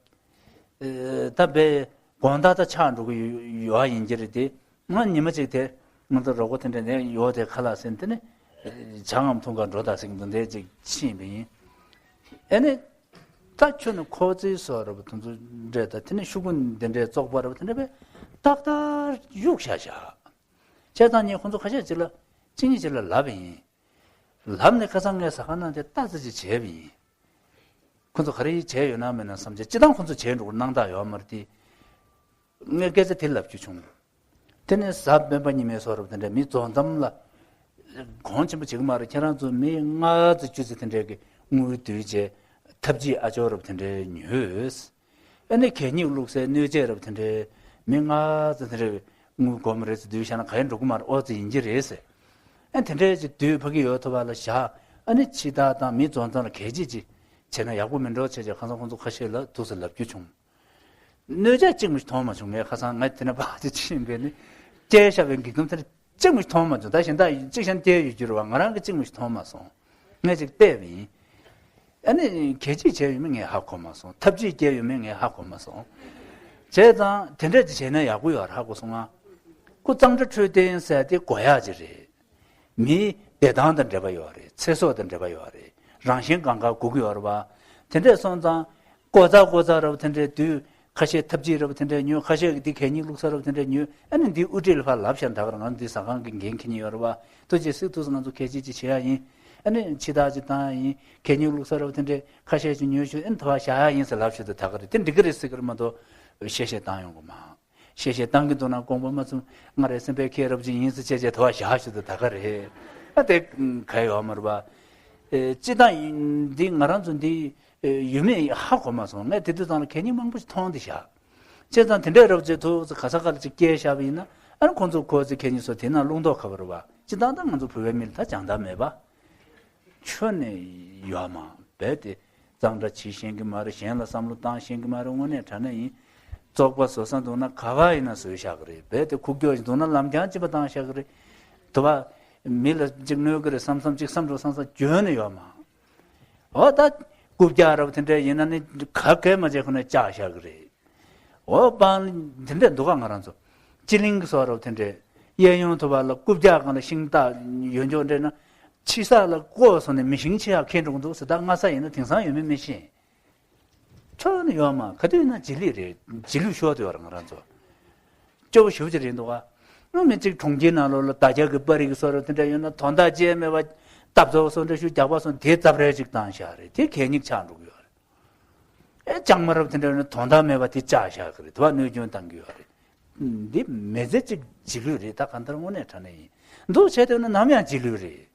ད་དཔེ་དགོང་དག་ད་ཆགས་འགྲོ་གི་ཡོད་ཡོད་ཡིན་གྱི་རེད་དེ། ང་ཉི་མ་གཅིག་དེ་ང་ཚོ་རོགས་པ་དེ་འདྲ་ནས་ཡོད་དེ་ཁ་ལག་ཟིན་དེ་ནས་ཇ་ངམ་འཐུང་ག་འགྲོ་དང་ཟེར་གྱི་འདུག་འདི་འདྲ་ཅིག་ཕྱིན་པ་ཡིན། ཨེ་ནས། ད་ཁྱོད་ནི་ཁོ་ཚོའི་སོགས་རེད་པ། དེ་ཚོ་འདྲ་ད་དེ་ནས་ཤོག་གུ་འདི་འདྲའི་བཙོག་པ་རེད་པ། དེ་འདྲ་དཔེ་ཏག་ཏག་གཡུག་བཞག་བཞག་བྱས་ཙང་ངས་ཁོ་ཚོ་ཁ་ཤས་ཅིག་ལ་གཅིག་གཉིས་ཅིག་ལ་ལབ་པ་ཡིན། ལབ་ནས་ཁ་སང་ངས་ཟ་ཁང་ནང་དེ་ལྟ་ཙམ་ཅིག་བྱས་པ་ཡིན། ཁོ་ཚོ་ག་རེ་བྱས་ཡོད་ན་མེད་ན་བསམ་བྱས། སྤྱིར་བཏང་ཁོ་ཚོ་བྱས་འགྲོ་གི་སྣང་དག་ཡོད་མ་རེད་དེ། ངས་སྐད་ཆ་དེ་ལབ་རྒྱུ་བྱུང་། དེ་ནས་གཟའ་སྤེན་པ་ཉི་མའི་སོགས་རབ་དེ་འདྲ་མི་འཛོམས་མཚམས་ལ། གོང་ཆེན་པོ་བྱེད་ཀྱི་མ་རེད། ཁྱེད་རང་ཚོ་མི་ལྔ་ཙམ་བཅུ་ཙམ་དེ་འདྲས་ཀྱི་དངུལ་བསྡུས་བྱས་ཐབས་ཇུས་ཨ་ཅོ་རབ་དེ་འདྲས་ཉོས། ཨ་ནི་གད་སྙིགས་བླུགས་སའི་སྣོད་ཆས་རབ་དེ་འདྲའི་མི་ལྔ་ཙམ་དེ་འདྲའི་དངུལ་སྒོར་མོ་རེ་ཙམ་བསྡུས་བཞག་ན་ག་ཡེ་འགྲོ་གི་མ་རེད། ཨོ་ཙི་ཡིན་གྱི་རེད་ཟེར། ཨ་ནི་དེ་འདྲས་ཅིག་བསྡུས་ཕ་གི་ཡོད་ཐུབ་པ་ལ་བཞག་ཨ་ནི་ཕྱི་ཐག་དང་མི་འཛོམས་མཚམས་ལ་གད་ཕྱིས་ཅིག་བྱས་ན་ཡག་པོ་མིན་འགྲོ་བྱས་བྱས་ཁ་སང་ཁོང་ཚོ་ཁ་ཤས་ལ་ཐུགས་སུ་ལབ་རྒྱུ་བྱུང་། སྣོད་ཆས་གཅིག་མ་ཞིག་མཐོང་མ་བྱུང་། ངས་ཁ་སང་ངས་དེ་ནས་ཕར་ཅིག་ཕྱིན་པས་ནི་སྐྱེལ་བཞག་པའི་འགྱིག་སྒམ་དེ་འདྲ་གཅིག་མ་ཞིག་མཐོང་མ་བྱུང་། ད་གཞན་དག་གཅིག་གཞན་སྟེར་ཡོད་རྒྱུ་རེད་པ། ང་རང་གིས་གཅིག་མ་ཞིག་མཐོང་མ་སོང་། ངས་ཅིག་བལྟས་པ་ཡིན། ཨ་ནི་གད་ཕྱིས་བྱས་ཡོད་མེད་ངས་ཧ་གོ་མ་སོང་། ཐབས་ཇུས་བསྐྱལ་ཡོད་མེད་ངས་ཧ་གོ་མ་སོང་། བྱས་ཙང་དེ་འདྲ་ཅིག་བྱས་ན་ཡག་པོ་ཡོད་རེད་ཧ་གོ་སོང་ང་། ཁོ་གཙང་སྦྲ་འཕྲོད་བསྟེན་ཟེར་དེ་དགོས་ཡག་ཅིག་རེད། མིའི་བདེ་ཐང་དང་འབྲེལ་བ་ཡོད་རེད། ཚེ་སྲོག་དང་འབྲེལ་བ་ཡོད་རེད། རང་བཞིན་གང་ག་སྒུག་གི་ཡོད་རེད་པ། དེ་འདྲས་སོང་ཙང་ཀོ་ཙ་ཀོ་ཙ་རབ་དེ་འདྲས་དུས་ཁ་ཤས་ཐབས་ཇུས་རབ་དེ་འདྲས་ཉོས། ཁ་ཤས་ཀྱིས་འདི་གད་སྙིགས་བླུགས་ས་རབ་དེ་འདྲས་ཉོས། ཨ་ནི་འདི་དབུ་ཁྲིད་ལ་ཕར་ལབ་བཞག་ད་ག་རང་འདི་ཟ་ཁང་གི་འགན་འཁྱེར་མཁན་ཡོད་རེད་པ། ཐུགས་རྗེ་གཟིགས། ཐུགས་སུ་ང་ཚོ་གད་ཕྱིས་ཅིག་བྱེད་ཡག་ཡིན། ཨ་ནི་ཕྱི་ཐག་ཅིག་བཏང་ཡག་ཡིན། གད་སྙིགས་བླུགས་ས་རབ་དེ་འདྲས་ཁ་ཤས་ཅིག་ཉོས་ཤོག་ཨ་ནི་ད་བར་བཞག་ཡག་ཡིན་ཟེར་ལབ་ཤོག་ད་ག་རེད། དེ་འགྲིག་གི་རེད་ཟེར་གི་རེད་མ་གཏོགས་གཤེ་གཤེ་བཏང་ཡོང་གི་མ། གཤེ་གཤེ་བཏང་གི་འདུག་ན་དགོངས་པ་མ་ཚོམ། ང་རའི་སེམས་པའི་མཁྱེན་རབ་ཅིག་ཡིན་ཟེར་བྱས་བྱས་དེ་བ་བཞག་ཞུ་དུ་ད་ག་རེད། ཨ་དེ་ག་ཡོད་མ་རེད་པ། ཨེ། སྤྱིར་བཏང་འདི་ང་རང་ཚོ་འདི་ཨེ་ཡོད་མེད་ཧ་གོ་མ་སོང་། ངས་དེ་དུས་ཙང་ལ་གད་སྙིགས་མང་པོ་ཞིག་མཐོང་བསྡད་བཞག་བྱས་ཙང་དེ་འདྲའི་རབ་ཅིག་ཐུགས་སུ་ག་ས་ག་ལ་ཅིག་སྐྱེལ་བཞག་པ་ཡིན་ན། ཨ་ནི་ཁོང་ཚོ་ཁོ་ཚོའི་གད་སྙིགས་སོགས་དེ་ན་རླུང་རྟོག་ག་པར་རེད་པ། སྤྱིར་བཏང་ད་ང་ཚོ་བོད་པའི་མི་ལ་ད་སྦྱང་བརྡར་མེད་པ། ཁྱོན་ནས་ཡོད་མ་རེད་དེ། གཙང་སྦྲ་བྱེད་ཤེས་ཀྱི་མ་རེད། གཞན་ལ་བསམ་བློ་བཏང་ཤེས་ཀྱི་མ་རེད། དངོས་གནས་དྲང་གནས་ཡིན། བཙོག་པ་བཟོ་ས་འདུག་ན་ག་པར་ཡིན་ན་བཟོས་བཞག་གི་རེད། རྦད་དེ་ཁུག་ཀྱོག་ཅིག་འདུག་ན་ལམ་རྐྱང་གཅིག་པ་བཏང་བཞག་གི་རེད། དུ་བ། མི་ལ་གཅིག་གནོད་ཀྱི་རེད་བསམ་བསམ་གཅིག་བསམ་འགྲོ་བསམ་བསམ་འཇོན་ནས་ཡོད་མ། འོ་ད། རྐུབ་བཀྱག་རབ་དེ་འདྲ་ཡིན་ན་ནི་ག་གས་མ་བྱས་ཁོ་ནས་བཅག་བཞག་གི་རེད། འོ་སྤང་དེ་འདྲ་འདུག་ག་ང་རང་ཚོ། སྤྱི་གླིང་གི་སོགས་རབ་དེ་འདྲ། གཡས་གཡོན་ཐུབ་པ་ལ་རྐུབ་བཀྱག་སྒང་ལ་ཤིང་སྟག་ཡོད་འཇོག་འདྲ་ན། ཕྱི་ས་ལ་བརྐོས་སོང་ནས་མེ་ཤིང་ཆེ་ཡག་ཁེངས་འགྲོ་གི་འདུག་ཟེར། ད་སྔ་ས་ཡིན་ན་དེང་སང་ཡོད་མེད་མི་ཤེས། ཁྱོན་ནས་ཡོད་མ། ག་དུས་ཡིན་ན་རྗེས་ལུས་རེད། རྗེས་ལུས་ཤོར་དུ་ཡོད་རེད་ང་རང་ཚོ། སྐྱོ་པོ་ཞེ་པོ་ཅིག་རེད་འདུག་ག་ཨ་མི་གཅིག་གྲོང་ཁྱེར་ནང་ལོགས་ལ་དར་རྒྱས་ཀྱི་པར་རིས་ཀྱི་སོགས་རབ་དེ་འདྲ་ཡོད་ན། དོན་དག་ཅི་ཡང་མེད་པ་སྟབས་བཙོག་སོགས་འདྲ་ཞིག་རྒྱག་པ་སོང་དེ་རྩབ་རལ་ཅིག་བཏང་བཞག་རེད། དེ་གད་སྙིགས་ཆགས་འགྲོ་གི་ཡོད་རེད། ཨེ་ལྕང་མ་རབ་དེ་འདྲ་ཡོད་ན་དོན་དག་མེད་པ་དེ་བཅག་བཞག་གི་རེད། དེ་བ་གནོད་སྐྱོན་བཏང་གི་ཡོད་རེད། འདི་མི་ཚེ་གཅིག་རྗེས་ལུས་རེད། ད་གང་ལྟར་དངོས་གནས་དྲང་གནས་ཡིན། འདུག་བྱས་དུས་ན་ནམ་ཡང་རྗེས་ལུས་རེད།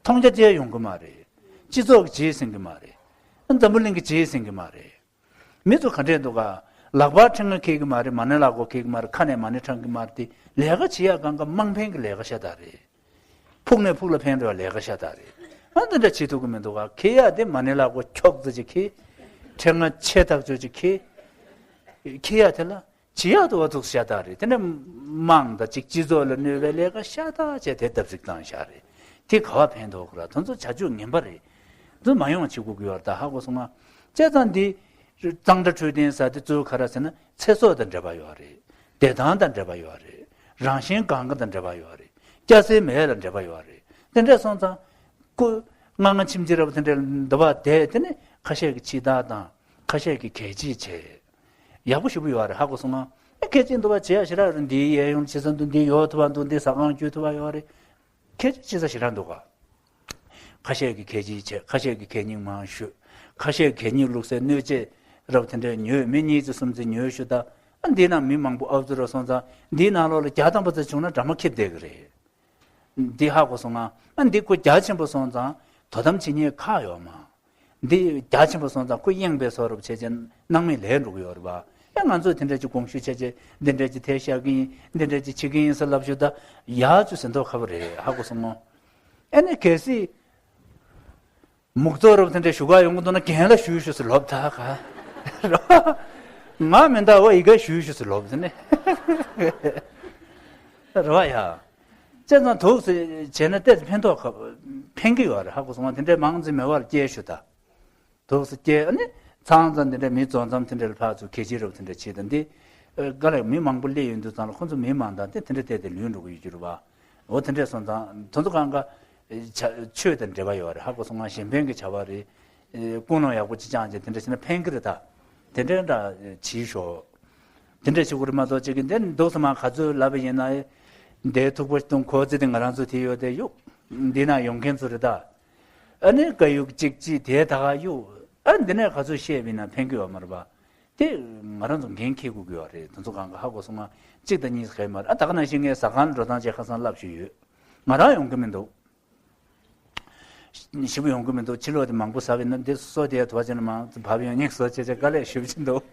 མཐོང་རྒྱ་བཅས་ཡོང་གི་མ་རེད། སྤྱི་ཚོགས་ཀྱིས་བརྗེད་ཟིན་གི་མ་རེད། འཛམ་བུ་གླིང་གིས་བརྗེད་ཟིན་གི་མ་རེད། མི་ཚོ་ག་འདྲས་འདུག་ག་ལག་པར་ཕྲེང་བ་འཁྱེར་གྱི་མ་རེད། མ་ཎི་ལག་མགོ་འཁྱེར་གྱི་མ་རེད། ཁ་ནས་མ་ཎི་བགྲང་གི་མ་རེད། དེ་ལས་ཀ་བྱེད་ཡག་གང་ག་དམངས་ཕན་གྱི་ལས་ཀ་ཤ་སྟག་རེད། ཕུགས་ནས་ཕུགས་ལ་ཕན་འགྲོ་བའི་ལས་ཀ་ཤ་སྟག་རེད། ཨ་འདི་འདྲ་བྱེད་ཐུབ་ཀྱི་མི་འདུག་ག་ཁྱེར་ཡག་དེ་མ་ཎི་ལག་མགོ་འཁྱོག་ཙམ་ཅིག་ཁྱེར། ཕྲེང་བ་ཆེ་ཐག་ཆོད་ཅིག་ཁྱེར། ཁྱེར་ཡག་དེ་ལ་བྱེད་ཡག་དེ་བ་ཐུག་ཤ་སྟག་རེད། དེ་ནས་དམངས་དང་ཅིག་སྤྱི་ཚོགས་ལ་གནོད་པའི་ལས་ཀ་ཤ་སྟག་བྱས་དེ་བརྡབ་གསིག་བཏང་ཤག་རེད། དེ་ག་བ་ཕན་ཐོགས་ཀྱི་ར། དེ་ཚོ་བྱ་སྤྱོད་ངན་པ་རེད། དེ་ཚོ་མ་ཡོང་བ་བྱེད་དགོས་ཀྱི་ཡོད་རེད། ད་ཧ་གོ་སོང་ང་། བྱས་ཙང་འདི་གཙང་སྦྲ་འཕྲོད་བསྟེན་ཟེར་དེ་གཙོ་བོ་ག་རེ་ཟེར་ན་ཚེ་སྲོག་དང་འབྲེལ་བ་ཡོད་རེད། བདེ་ཐང་དང་འབྲེལ་བ་ཡོད་རེད། རང་བཞིན་གང་ག་དང་འབྲེལ་བ་ཡོད་རེད། སྐྱ་སེར་མེད་ལ་འབྲེལ་བ་ཡོད་རེད། དེ་འདྲ་སོང་ཙང་སྐུ་ལྔ་ལྔ་ཕྱིན་ཅི་ར་བ་དེ་འདྲ་འདུག་པ། དེ་དེ་ནི་ཁ་ཤས་ཀྱི་ཕྱི་ཐག་དང་ཁ་ཤས་ཀྱི་གད་ཕྱིས་བྱས། ཡག་པོ་ཞེ་པོ་ཡོད་རེད། ཧ་གོ་སོང་ང་། ཨེ་གད་ཕྱིས་འདུག་པ་བྱེད་ཡ་ཞེ་དྲག་རེད། འདིའི་གཡས་གཡོན་བྱེད་ས་འདུག་འདི་ཡོད་ཐུབ་པ་འདུག་འདི་ཟ་ཁང་བསྐྱོད་ཐུབ་པ་ཡོད་རེད། གད་ཕྱིས་བྱེད་ས་ཞེ་དྲག་འདུག་ག་ཁ་ཤས་ཀྱིས་གད་ཕྱིས་བྱས། ཁ་ཤས་ཀྱིས་གད་སྙིགས་མང་གཞུས། ཁ་ཤས་གད་སྙིགས་བླུགས་སའི་སྣོད་ཆས་རབ་དེ་འདྲས་ཉོས། མི་གཉིས་ཙམ་གསུམ་ཙམ་ཉོས་ཞུ་ད། ཨ་འདི་ནང་མི་མང་པོ་ཨབ་ཙུ་རུ་སོང་ཙང་འདིའི་ནང་ལོགས་ལ་བརྒྱ་ཐམ་པ་ཙམ་བྱུང་ན་འདྲ་མ་ཁེབས་བསྡད་ཀྱི་རེད། འདི་ཧ་གོ་སོང་ང་། ཨ་འདི་ཁོ་རྒྱ་ཆེན་པོ་སོང་ཙང་དོ་དམ་བྱེད་མཁན་ཁག་ཡོད་མ། འདི་རྒྱ་ཆེན་པོ་སོང་ཙང་ཁོ་གཡེང་བའི་བཟོ་འདྲ་བྱས་བྱས་སྣང་མེད་ལས་འགྲོ་གི་ཡོད་རེད་པ། ཨེ་ང་ཚོས་དེ་འདྲ་ཅིག་དགོངས་ཞུ་བྱས་བྱས་འདི་འདྲ་ཅིག་དེ་བཞག་གི་ཡིན། འདི་འདྲ་ཅིག་བྱེད་ཀྱི་ཡིན་ཟེར་ལབ་ཞུ་ད། ཡག་ཅིག་ཟེར་མདོག་ཁ་པོ་རེད། ཧ་གོ་སོང་ངོ་། ཨེ་ནས་གལ་སྲིད་མུག་ཙོག་རབ་དེ་འདྲ་ཞུ་ག་ཡོང་གི་འདུག་ན་རྒན་ལ་ཞུས་ཞུས་སུ་ལོབ་ད་ག་ང་མི་འདའ་བ་ཡི་ག་ཞུས་ཞུས་སུ་ལོབ་ཟེར་ནས་རེད་བ་ཡ། བྱས་ཙང་དུག་སེ་བྱས་ན་ཏོག་ཙམ་ཕན་ཐོགས་ཁ་ཕན་གི་ཡོད་རེད། ཧ་གོ་སོང་ང་། དེ་འདྲའི་མང་ཙམ་མེད་པར་སྐྱེལ་ཞུ་ད། དུག་སེ་སྐྱེལ་ཨ་ནི་ཚང་ཙང་དེ་འདྲའི་མི་འཛོམས་མཚམས་དེ་འདྲའི་ལ་ཕར་ཚུར་གད་ཕྱིས་རབ་དེ་འདྲ་བྱེད་ད་འདི། ཨ་ག་ལ་མི་མང་པོ་སླེབས་ཡོང་དུས་ཙང་ལ་ཁོ་ཚོ་མི་མང་དང་དེ་དེ་འདྲ་བལྟས་ཏེ་ལུས་འགྲོ་གི་ཡོད་རྒྱུ་རེད་བ། འོ་དེ་འདྲས་སོང་ཙང་དེ་ཚོ་གང་ག་ཆ་ཆོས་དང་འབྲེལ་བ་ཡོད་རེད། ཧ་གོ་སོང་ང་། གཞན་ཕན་གྱི་བྱ་བ་རེད། ཨེ་ཀུན་སློང་ཡག་པོ་ཅིག་བཅངས་བྱས་དེ་འདྲ་བྱས་ན་ཕན་གི་རེད་ད། དེ་འདྲའི་འདྲ་བྱིས་ཤོག་དེ་འདྲ་བྱེད་དགོས་རེད་མ་གཏོགས་ཅིག་གི་འདི་འདུག་སེ་མ་ག་ཚོད་ལབ་པ་ཡིན་ན། འདའི་ཐུག་པ་གཏོང་ཁོ་ཚེ་དེ་ང་རང་ཚོ་དེ་ཡོད་དེ་གཡུག་འདི་ན་ཡོང་མཁན་ཚོ་རེད་ད། ཨ་ནི་དཀའ་ཡུག་གཅིག་གཅིག་དེ་ད་ག་གཡུག་ཨ་འདི་ནས་ག་ཚོད་བཤད་པ་ཡིན་ན་ཕན་གི་ཡོད་མ་རེད་པ། དེ་ང་རང་ཚོ་འགན་འཁྱེར་དགོས་ཀྱི་ཡོད་རེད། དེ་ཚོ་གང་ག་ཧ་གོ་སོང་ང་། གཅིག་དང་གཉིས་ཟེར་མཁན་མ་རེད། ཨ་ད་ག་ནང་བཞིན་ངས་ཟ་ཁང་ལ་འགྲོ་སྟངས་བྱས་ཁ་སང་ལབ་ཞུས་ཡོད། ང་རང་ཡོང་གི་མི་འདུག་ཞེ་པོ་ཡོང་གི་མི་འདུག་ཕྱི་ལོགས་དེ་མང་པོ་ཟ་བས་ན་འདི་སོ་དེ་དུ་བ་ཅན་མང་བབ་ཡོང་སྙིང་བཟོ་བྱས་བྱས་དཀའ་ལས་ཞེ་པོ་ཅིག་འདུག་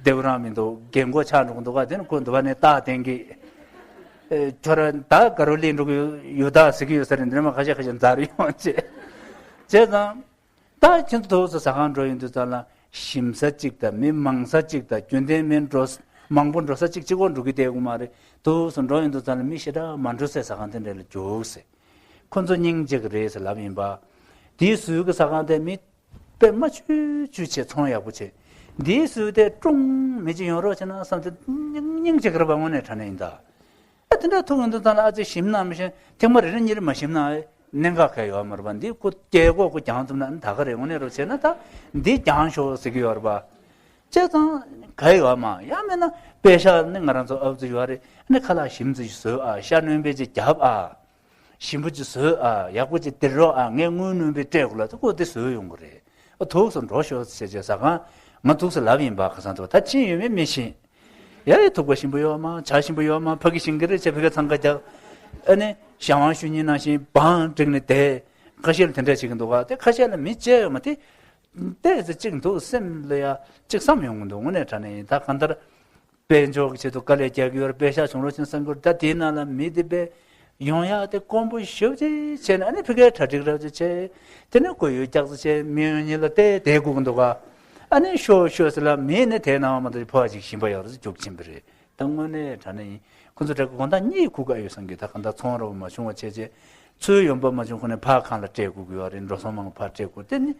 བདེ་པོ་རང་མི་འདུག་རྒན་གོག་ཆགས་འགྲོ་གི་འདུག་ག་དེ་ནི་ཁོ་འདུག་བ་ནས་རྟགས་བསྟན་གི་ཨེ་ཁྱོད་རང་ད་དགའ་རོགས་སླེབས་འགྲོ་གི་ཡོད་ད་ཟེར་གི་ཡོད་ས་རེད། འདི་ནས་མ་ཁ་ཤས་ཁ་ཤས་འཛར་ཡོང་བྱས་བྱས་ཙང་། ད་ཁྱེད་ཚོ་དུག་སེ་ཟ་ཁང་འགྲོ་ཡོང་དུས་ཙམ་ལ་ཞིམ་ས་གཅིག་དང་མི་མང་ས་གཅིག་དང་རྒྱུན་ལྡན་མི་འགྲོ་ས་མང་པོ་འགྲོ་ས་གཅིག་གཅིག་པོ་འགྲོ་གི་བསྡད་ཡོད་མ་རེད། དུག་སེ་འགྲོ་ཡོང་དུས་ཙམ་ལ་མི་ཞེ་དྲག་མ་འགྲོ་སའི་ཟ་ཁང་དེ་འདྲ་ལ་རྒྱུགས་སེ། ཁོ་ཚོ་སྙིང་རྗེ་གི་རེད་ཟེར་ལབ་ཡིན་པ། དེའི་ཟུར་གི་ཟ་ཁང་དེ་མི་དཔེ་མ་ཆུ་ཆུ་བྱས་ཚོང་ཡག་པོ་བྱས། འདིའི་ཟུར་དེ་ཀྲུང་མི་གཅིག་ཡོང་རོགས་བྱས་ན་བསམ་སྟེ་སྙིང་རྗེ་གི་རེད་པ། དངོས་གནས་དྲང་གནས་ཡིན་ད། ཨ་དེ་འདྲ་ཐུག་ཡོང་དུས་ཙམ་ལ་ཨ་ཙི་ཞིམ་ན་མི་ཤེས། ཐེངས་མ་རེ་རེ་གཉིས་རེ་མ་ཞིམ་ན་གནད་འགག་ག་ཡོད་མ་རེད་པ། འདི་ཁོ་རྒྱལ་གོ་ཁོ་རྒྱང་ཙམ་ན་ད་ག་རེ་དངོས་གནས་རོགས་བྱས་ན་ད་འདི་རྒྱང་ཤོག་ཟེར་གི་ཡོད་རེད་པ། བྱས་ཙང་ག་ཡོད་མ་ཡང་མིན་ན་པད་ཤག་ནི་ང་རང་ཚོ་ཨབ་ཙི་ཡོད་རེད། ཨ་ནི་ཁ་ལག་ཞིམ་ཙི་ཞིག་བཟོས་ཨ། ཤ་སྣོན་པའི་ཅིག་རྒྱབ་ཨ། ཞིམ་པོ་ཅིག་བཟོས་ཨ། ཡག་པོ་ཅིག་སྟེར་རོགས་ཨ། ངས་དངུལ་སྣོན་པའི་སྤྲད་དགོས་ལ་ཁོ་དེ་བཟོས་ཡོང་གི་རེད། ཨ་ཐུག་སེ་འགྲོ་ཤོག་ཟེར་བྱས་ཟ་ཁང་ང་ཐུག་སེ་ལབ་ཡིན་པ། ཁ་སང་ཐུག་ད་ཕྱིན་ཡོད་མེད་མི་ཤེས། ཡ་ཡི་ཐུག་པ་ཞིམ་པོ་ཡོད་མ། ཇ་ཞིམ་པོ་ཡོད་མ། ཕ་གི་ཞིམ་གི་རེད་བྱས་ཕ་གི་འཚང་ཁ་རྒྱག་ཨ་ནི་ཞང་ཝང་ཞུ་ཉིན་ནང་བཞིན་བང་བསྒྲིགས་ནས་བསྡད། ཁ་ཤས་ལ་དེ་འདྲ་བྱེད་ཀྱི་འདུག་ག་དེ་ཁ་ཤས་ལ་མི་བྱས་ཡོད་མ་དེ། ཏོག་ཙམ་གཅིག་འདུག་སེམས་ལ་ཡ་གཅིག་བསམ་ཡོང་གི་འདུག་དངོས་གནས་དྲང་གནས་ཡིན། ད་གང་ལྟར་དཔལ་འབྱོར་གྱི་ཆེད་དུ་དཀའ་ལས་རྒྱག་གི་ཡོད་རེད། པད་ཤག་བྱུང་རོགས་བྱུང་བསམ་གྱི་ཡོད་རེད། ད་དེའི་ནང་ལ་མི་དེ་དཔེ་ཡོང་ཡག་དེ་དཀོན་པོ་ཞེ་པོ་ཅིག་བྱས་ནས་ཨ་ནི་ཕ་གིར་གྲ་སྒྲིག་རབ་ཅིག་བྱས། དེ་ནས་གོ་ཡུལ་སྐྱག་རྫུན་བྱས། མི་ཡོང་ཉིན་ལ་བལྟས་བསྡད་དགོས་ཀྱི་འདུག་ག་ཨ་ནི་ཤོག་ཤོག་ཟེར་ལ་མི་ནི་དེའི་ནང་མ་གཏོགས་ཕོ་བ་ཅིག་ཞིམ་པ་ཡོད་རེད་རྒྱུག་ཕྱིན་པ་རེད། ད་དངོས་གནས་དྲང་གནས་ཡིན། ཁོ་ཚོ་དྲ་དགོང་དག་གཉིད་ཁུག་ག་ཡོད་བསམ་གི། ད་གང་ལྟར་ཚོང་ར་བ་མ་བྱུང་བ་བྱས་བྱས། ཚུར་ཡོང་འབབ་མ་བྱུང་ཁོ་ནས་ཕར་ཁང་ལ་སྤྲད་དགོས་ཀྱི་ཡོད་རེད། འགྲོ་སོང་མང་པོ་ཕར་སྤྲད་དགོས། དེ་ནི་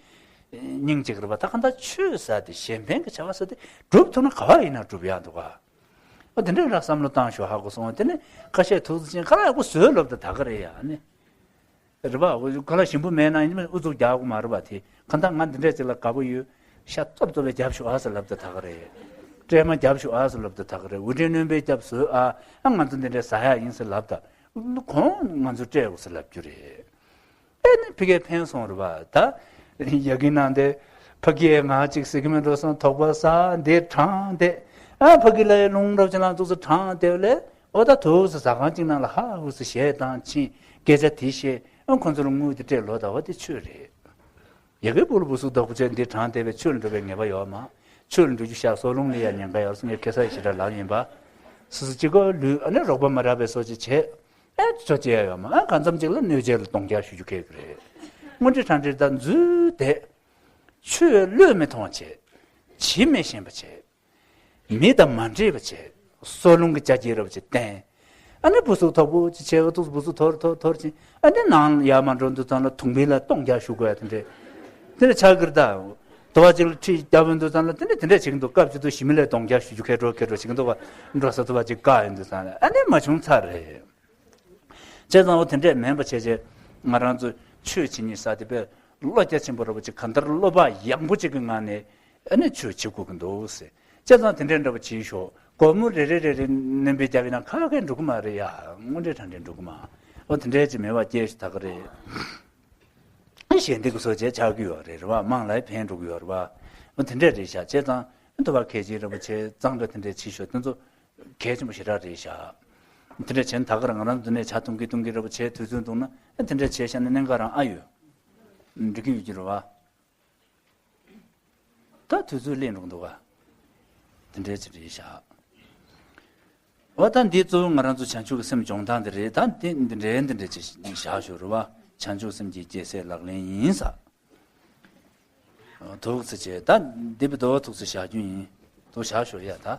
སྙིང་རྗེ་གི་རེད་པ། ད་གང་ལྟར་ཆོས་ཟེར་དེ་གཞན་ཕན་གྱི་བྱ་བ་ཟེར་དེ་སྒྲུབ་ཐུབ་ན་ག་བ་ཡིན་ན་སྒྲུབ་ཡག་འདུག་ག་ཨ་དེ་འདྲ་ར་བསམ་བློ་བཏང་ཤོག་ཧ་གོ་སོང་། དེ་ནི་ཁ་ཤས་ཐུགས་རྗེ་ཆེ་ཁ་ལག་ཡག་པོ་བཟོས་ལབ་ད་ད་ག་རེད་ཡ་ནི། རེད་པ། ཁ་ལག་ཞིམ་པོ་མེད་ན་ཡིན་ན་ཨུ་ཚུགས་རྒྱག་དགོས་མ་རེད་པ། དེ་གང་ལྟར་ང་འདི་འདྲས་ཅིག་ལ་དགའ་པོ་ཡོད། ཤ་ཙོབ་ཙོབ་པའི་རྒྱབ་ཤོག་ཨ་ཟེར་ལབ་ད་ད་ག་རེད། སྲན་མ་རྒྱབ་ཤོག་ཨ་ཟེར་ལབ་ད་ད་ག་རེད། འོ་སྲན་སྣོན་པའི་རྒྱབ་བཟོས་ཨ། ཨ་ང་ཚོ་འདི་འདྲས་ཟ་ཡག་ཡིན་ཟེར་ལབ་ད། ཁོང་ང་ཚོ་སྤྲད་དགོས་ཟེར་ལབ་རྒྱུ་རེད། ཨེ་ནི་ཕ་གིར་ཕན་སོང་རེད་པ། ད་ཡ་གི་ནང་དེ་ཕ་གིར་ང་གཅིག་ཟེར་གི་མེད་འགྲོ་སོང་། དོགས་པ་ཟ་འདི་དྲང་དེ། ཨ་ཕ་གི་ལ་ཡ་རླུང་རབ་ཅན་ལ་འདུག་ས་དྲང་དེ་ལས། ཨོ་ད་དུག་སེ་ཟ་ཁང་གཅིག་ནང་ལ་ཧ་ཧུ་སེ་གཞས་བཏང་ཕྱིན། སྐད་ཆ་དེ་བཤད། ཨ་ཁོ་ཚོར་དངུལ་དེ་སྤྲད་ལོ་ད་བ་དེ་ཆོས་རེད། ཡ་གི་སྤུ་ལུ་སྤུ་སུ་དོག་པོ་བྱས་འདི་དྲང་བསྡད་པའི་ཆོས་ལ་འགྲོ་བའི་ངེས་པ་ཡོད་མ། ཆོས་ལ་འགྲོ་རྒྱུ་ཤ་སོ་ལུང་ལ་ཡ་ཉེན་ཁ་ཡོད་སོང་ངས་ཁེ་ས་ཡི་ཞེ་དྲག་ལངས་ཡིན་པ། སོ་སོ་གཅིག་གོ་ལུས་ཨ་ནི་རོགས་པ་མ་རག་པའི་སོ་ཅིག་བྱས། ཨེ་ཆོ་བྱས་ཡོད་མ་ཨ་གང་འཚམ་གཅིག་ལ་གནོད་བྱེད་ལ་གདོང་རྒྱག་ཞུ་རྒྱུ་ཁེལ་གི་རེད། དངོས་འབྲེལ་དྲང་འབྲེལ་དང་འཛུལ་དེ། ཆོས་བློས་མི་ཐོངས་བྱས། ཇི་མི་ཤེས་པ་བྱས། མི་དང་མ་འདྲེས་པ་བྱས། སོ་ལུང་གི་ཅ་རྒྱས་རབ་ཅིག་བསྟན། ཨ་ནི་བུ་སུག་ཐོག་པོ་ཅི་བྱས་འོ་ཐུག་བུ་སུག་ཐོར་ཐོར་ཐོར་ཅིང་ཨ་ནི་ནང་ཡར་མ་འགྲོ་འདུག་ཙང་ལ་དུང་བི་ལ་གཏོང་རྒྱག་ཞུ་དགོས་ཡ་དེ་འདྲས། དེ་ནས་ཆག་གིར་ད། དུ་བ་ཅིག་ལ་ཁྲིད་རྒྱག་འོན་འདུག་ཙང་ལ་དེ་འདྲས་དེ་འདྲས་བྱེད་ཀྱི་འདུག་སྐབས་ཅིག་ཏུ་ཞི་མི་ལས་གཏོང་རྒྱག་ཞུ་རྒྱུ་ཁེ་འགྲོ་ཁེ་འགྲོ་བྱེད་ཀྱི་འདུག་བ། འགྲོ་ས་དུ་བ་ཅིག་བཀག་ཡོད་འདུག་ཙང་ལ་ཨ་ནི་མ་བྱུང་ཚར་རེད། བྱས་ཙང་འོ་དེ་འདྲས་མིན་པ་བྱས་བྱས། ང་རང་ཚོ་ཆོས་བྱེད་ཉིན་ས་དེ་པས་བློ་རྒྱ་ཆེན་པོ་ར་བ་ཅིག་གང་ལྟར་བློ་བག་ཡངས་པོ་ཅིག་གི་ངང་ནས་ཨ་ནི་ཆོས་བྱེད་དགོས་ཀྱི་འདུག་ཟེར། བྱས་ཙང་དེ་འདྲས་འདྲ་བ་བྱེད་ཤོག་སྒོར་མོ་རེ་རེ་རེ་རེ་སྣོན་པའི་རྒྱབ་ཡིན་ན་ཁ་སྐད་འགྲོ་གི་མ་རེད་ཡ། དངོས་འབྲེལ་དྲང་འབྲེལ་འགྲོ་གི་མ། འོ་དེ་འདྲས་ཅིག་མེད་པ་སྐྱེས་ཤིག་ད་ག་རེད། ཞལ་འདེབས་ཀྱི་སོ་བྱས་ཆགས་ཀྱི་ཡོད་རེད་རེད་བ། དམངས་ལ་ཕན་འགྲོ་གི་ཡོད་རེད་བ། འོ་དེ་འདྲས་རེད་ཤག་བྱས་ཙང་ཐུབ་པ་གལ་ཆེན་རེད་བ་བྱས་ཙང་འདྲ་དེ་འདྲས་བྱེད་ཤོག་དེ་ཚོ་གལ་ཆེན་པོ་ཞེ་དྲག་རེད་ཤག་དེ་འདྲས་བྱས་ན་ད་ག་རང་ང་རང་འདི་ནས་ཇ་འཐུང་གི་འཐུང་གི་རེད་བ་བྱས་དུས་ཚོད་འདུག་ན་དེ་འདྲས་བྱས་ཤག་ན་གནད་འགག་རང་ཨ་ཡོད། འགྲིག་གི་ཡོད་ཀྱི་རེད་བ། ད་དུས་ཚོད་ལེན་རོགས་འདུག་ག་དེ་འདྲའི་ཅིག་རེད་ཤག་འོ་ད་འདི་གཙོ་བོ་ང་རང་ཚོ་བྱང་ཆུབ་ཀྱི་སེམས་སྦྱོང་སྟངས་འདི་རེད། ད་འདི་འདི་འདྲའི་འདི་འདྲའི་ཅིག་བཞག་ཞོར་རེད་བ། བྱང་ཆུབ་སེམས་ཀྱི་རྒྱལ་སྲས་ལག་ལེན་ཡིན་ས། ཐུགས་སུ་ཆེ་ད་འདི་བི་དོ་ཐུགས་སུ་བཞག་རྒྱུ་ཡིན། དོ་བཞག་ཞོར་ཡ་ད།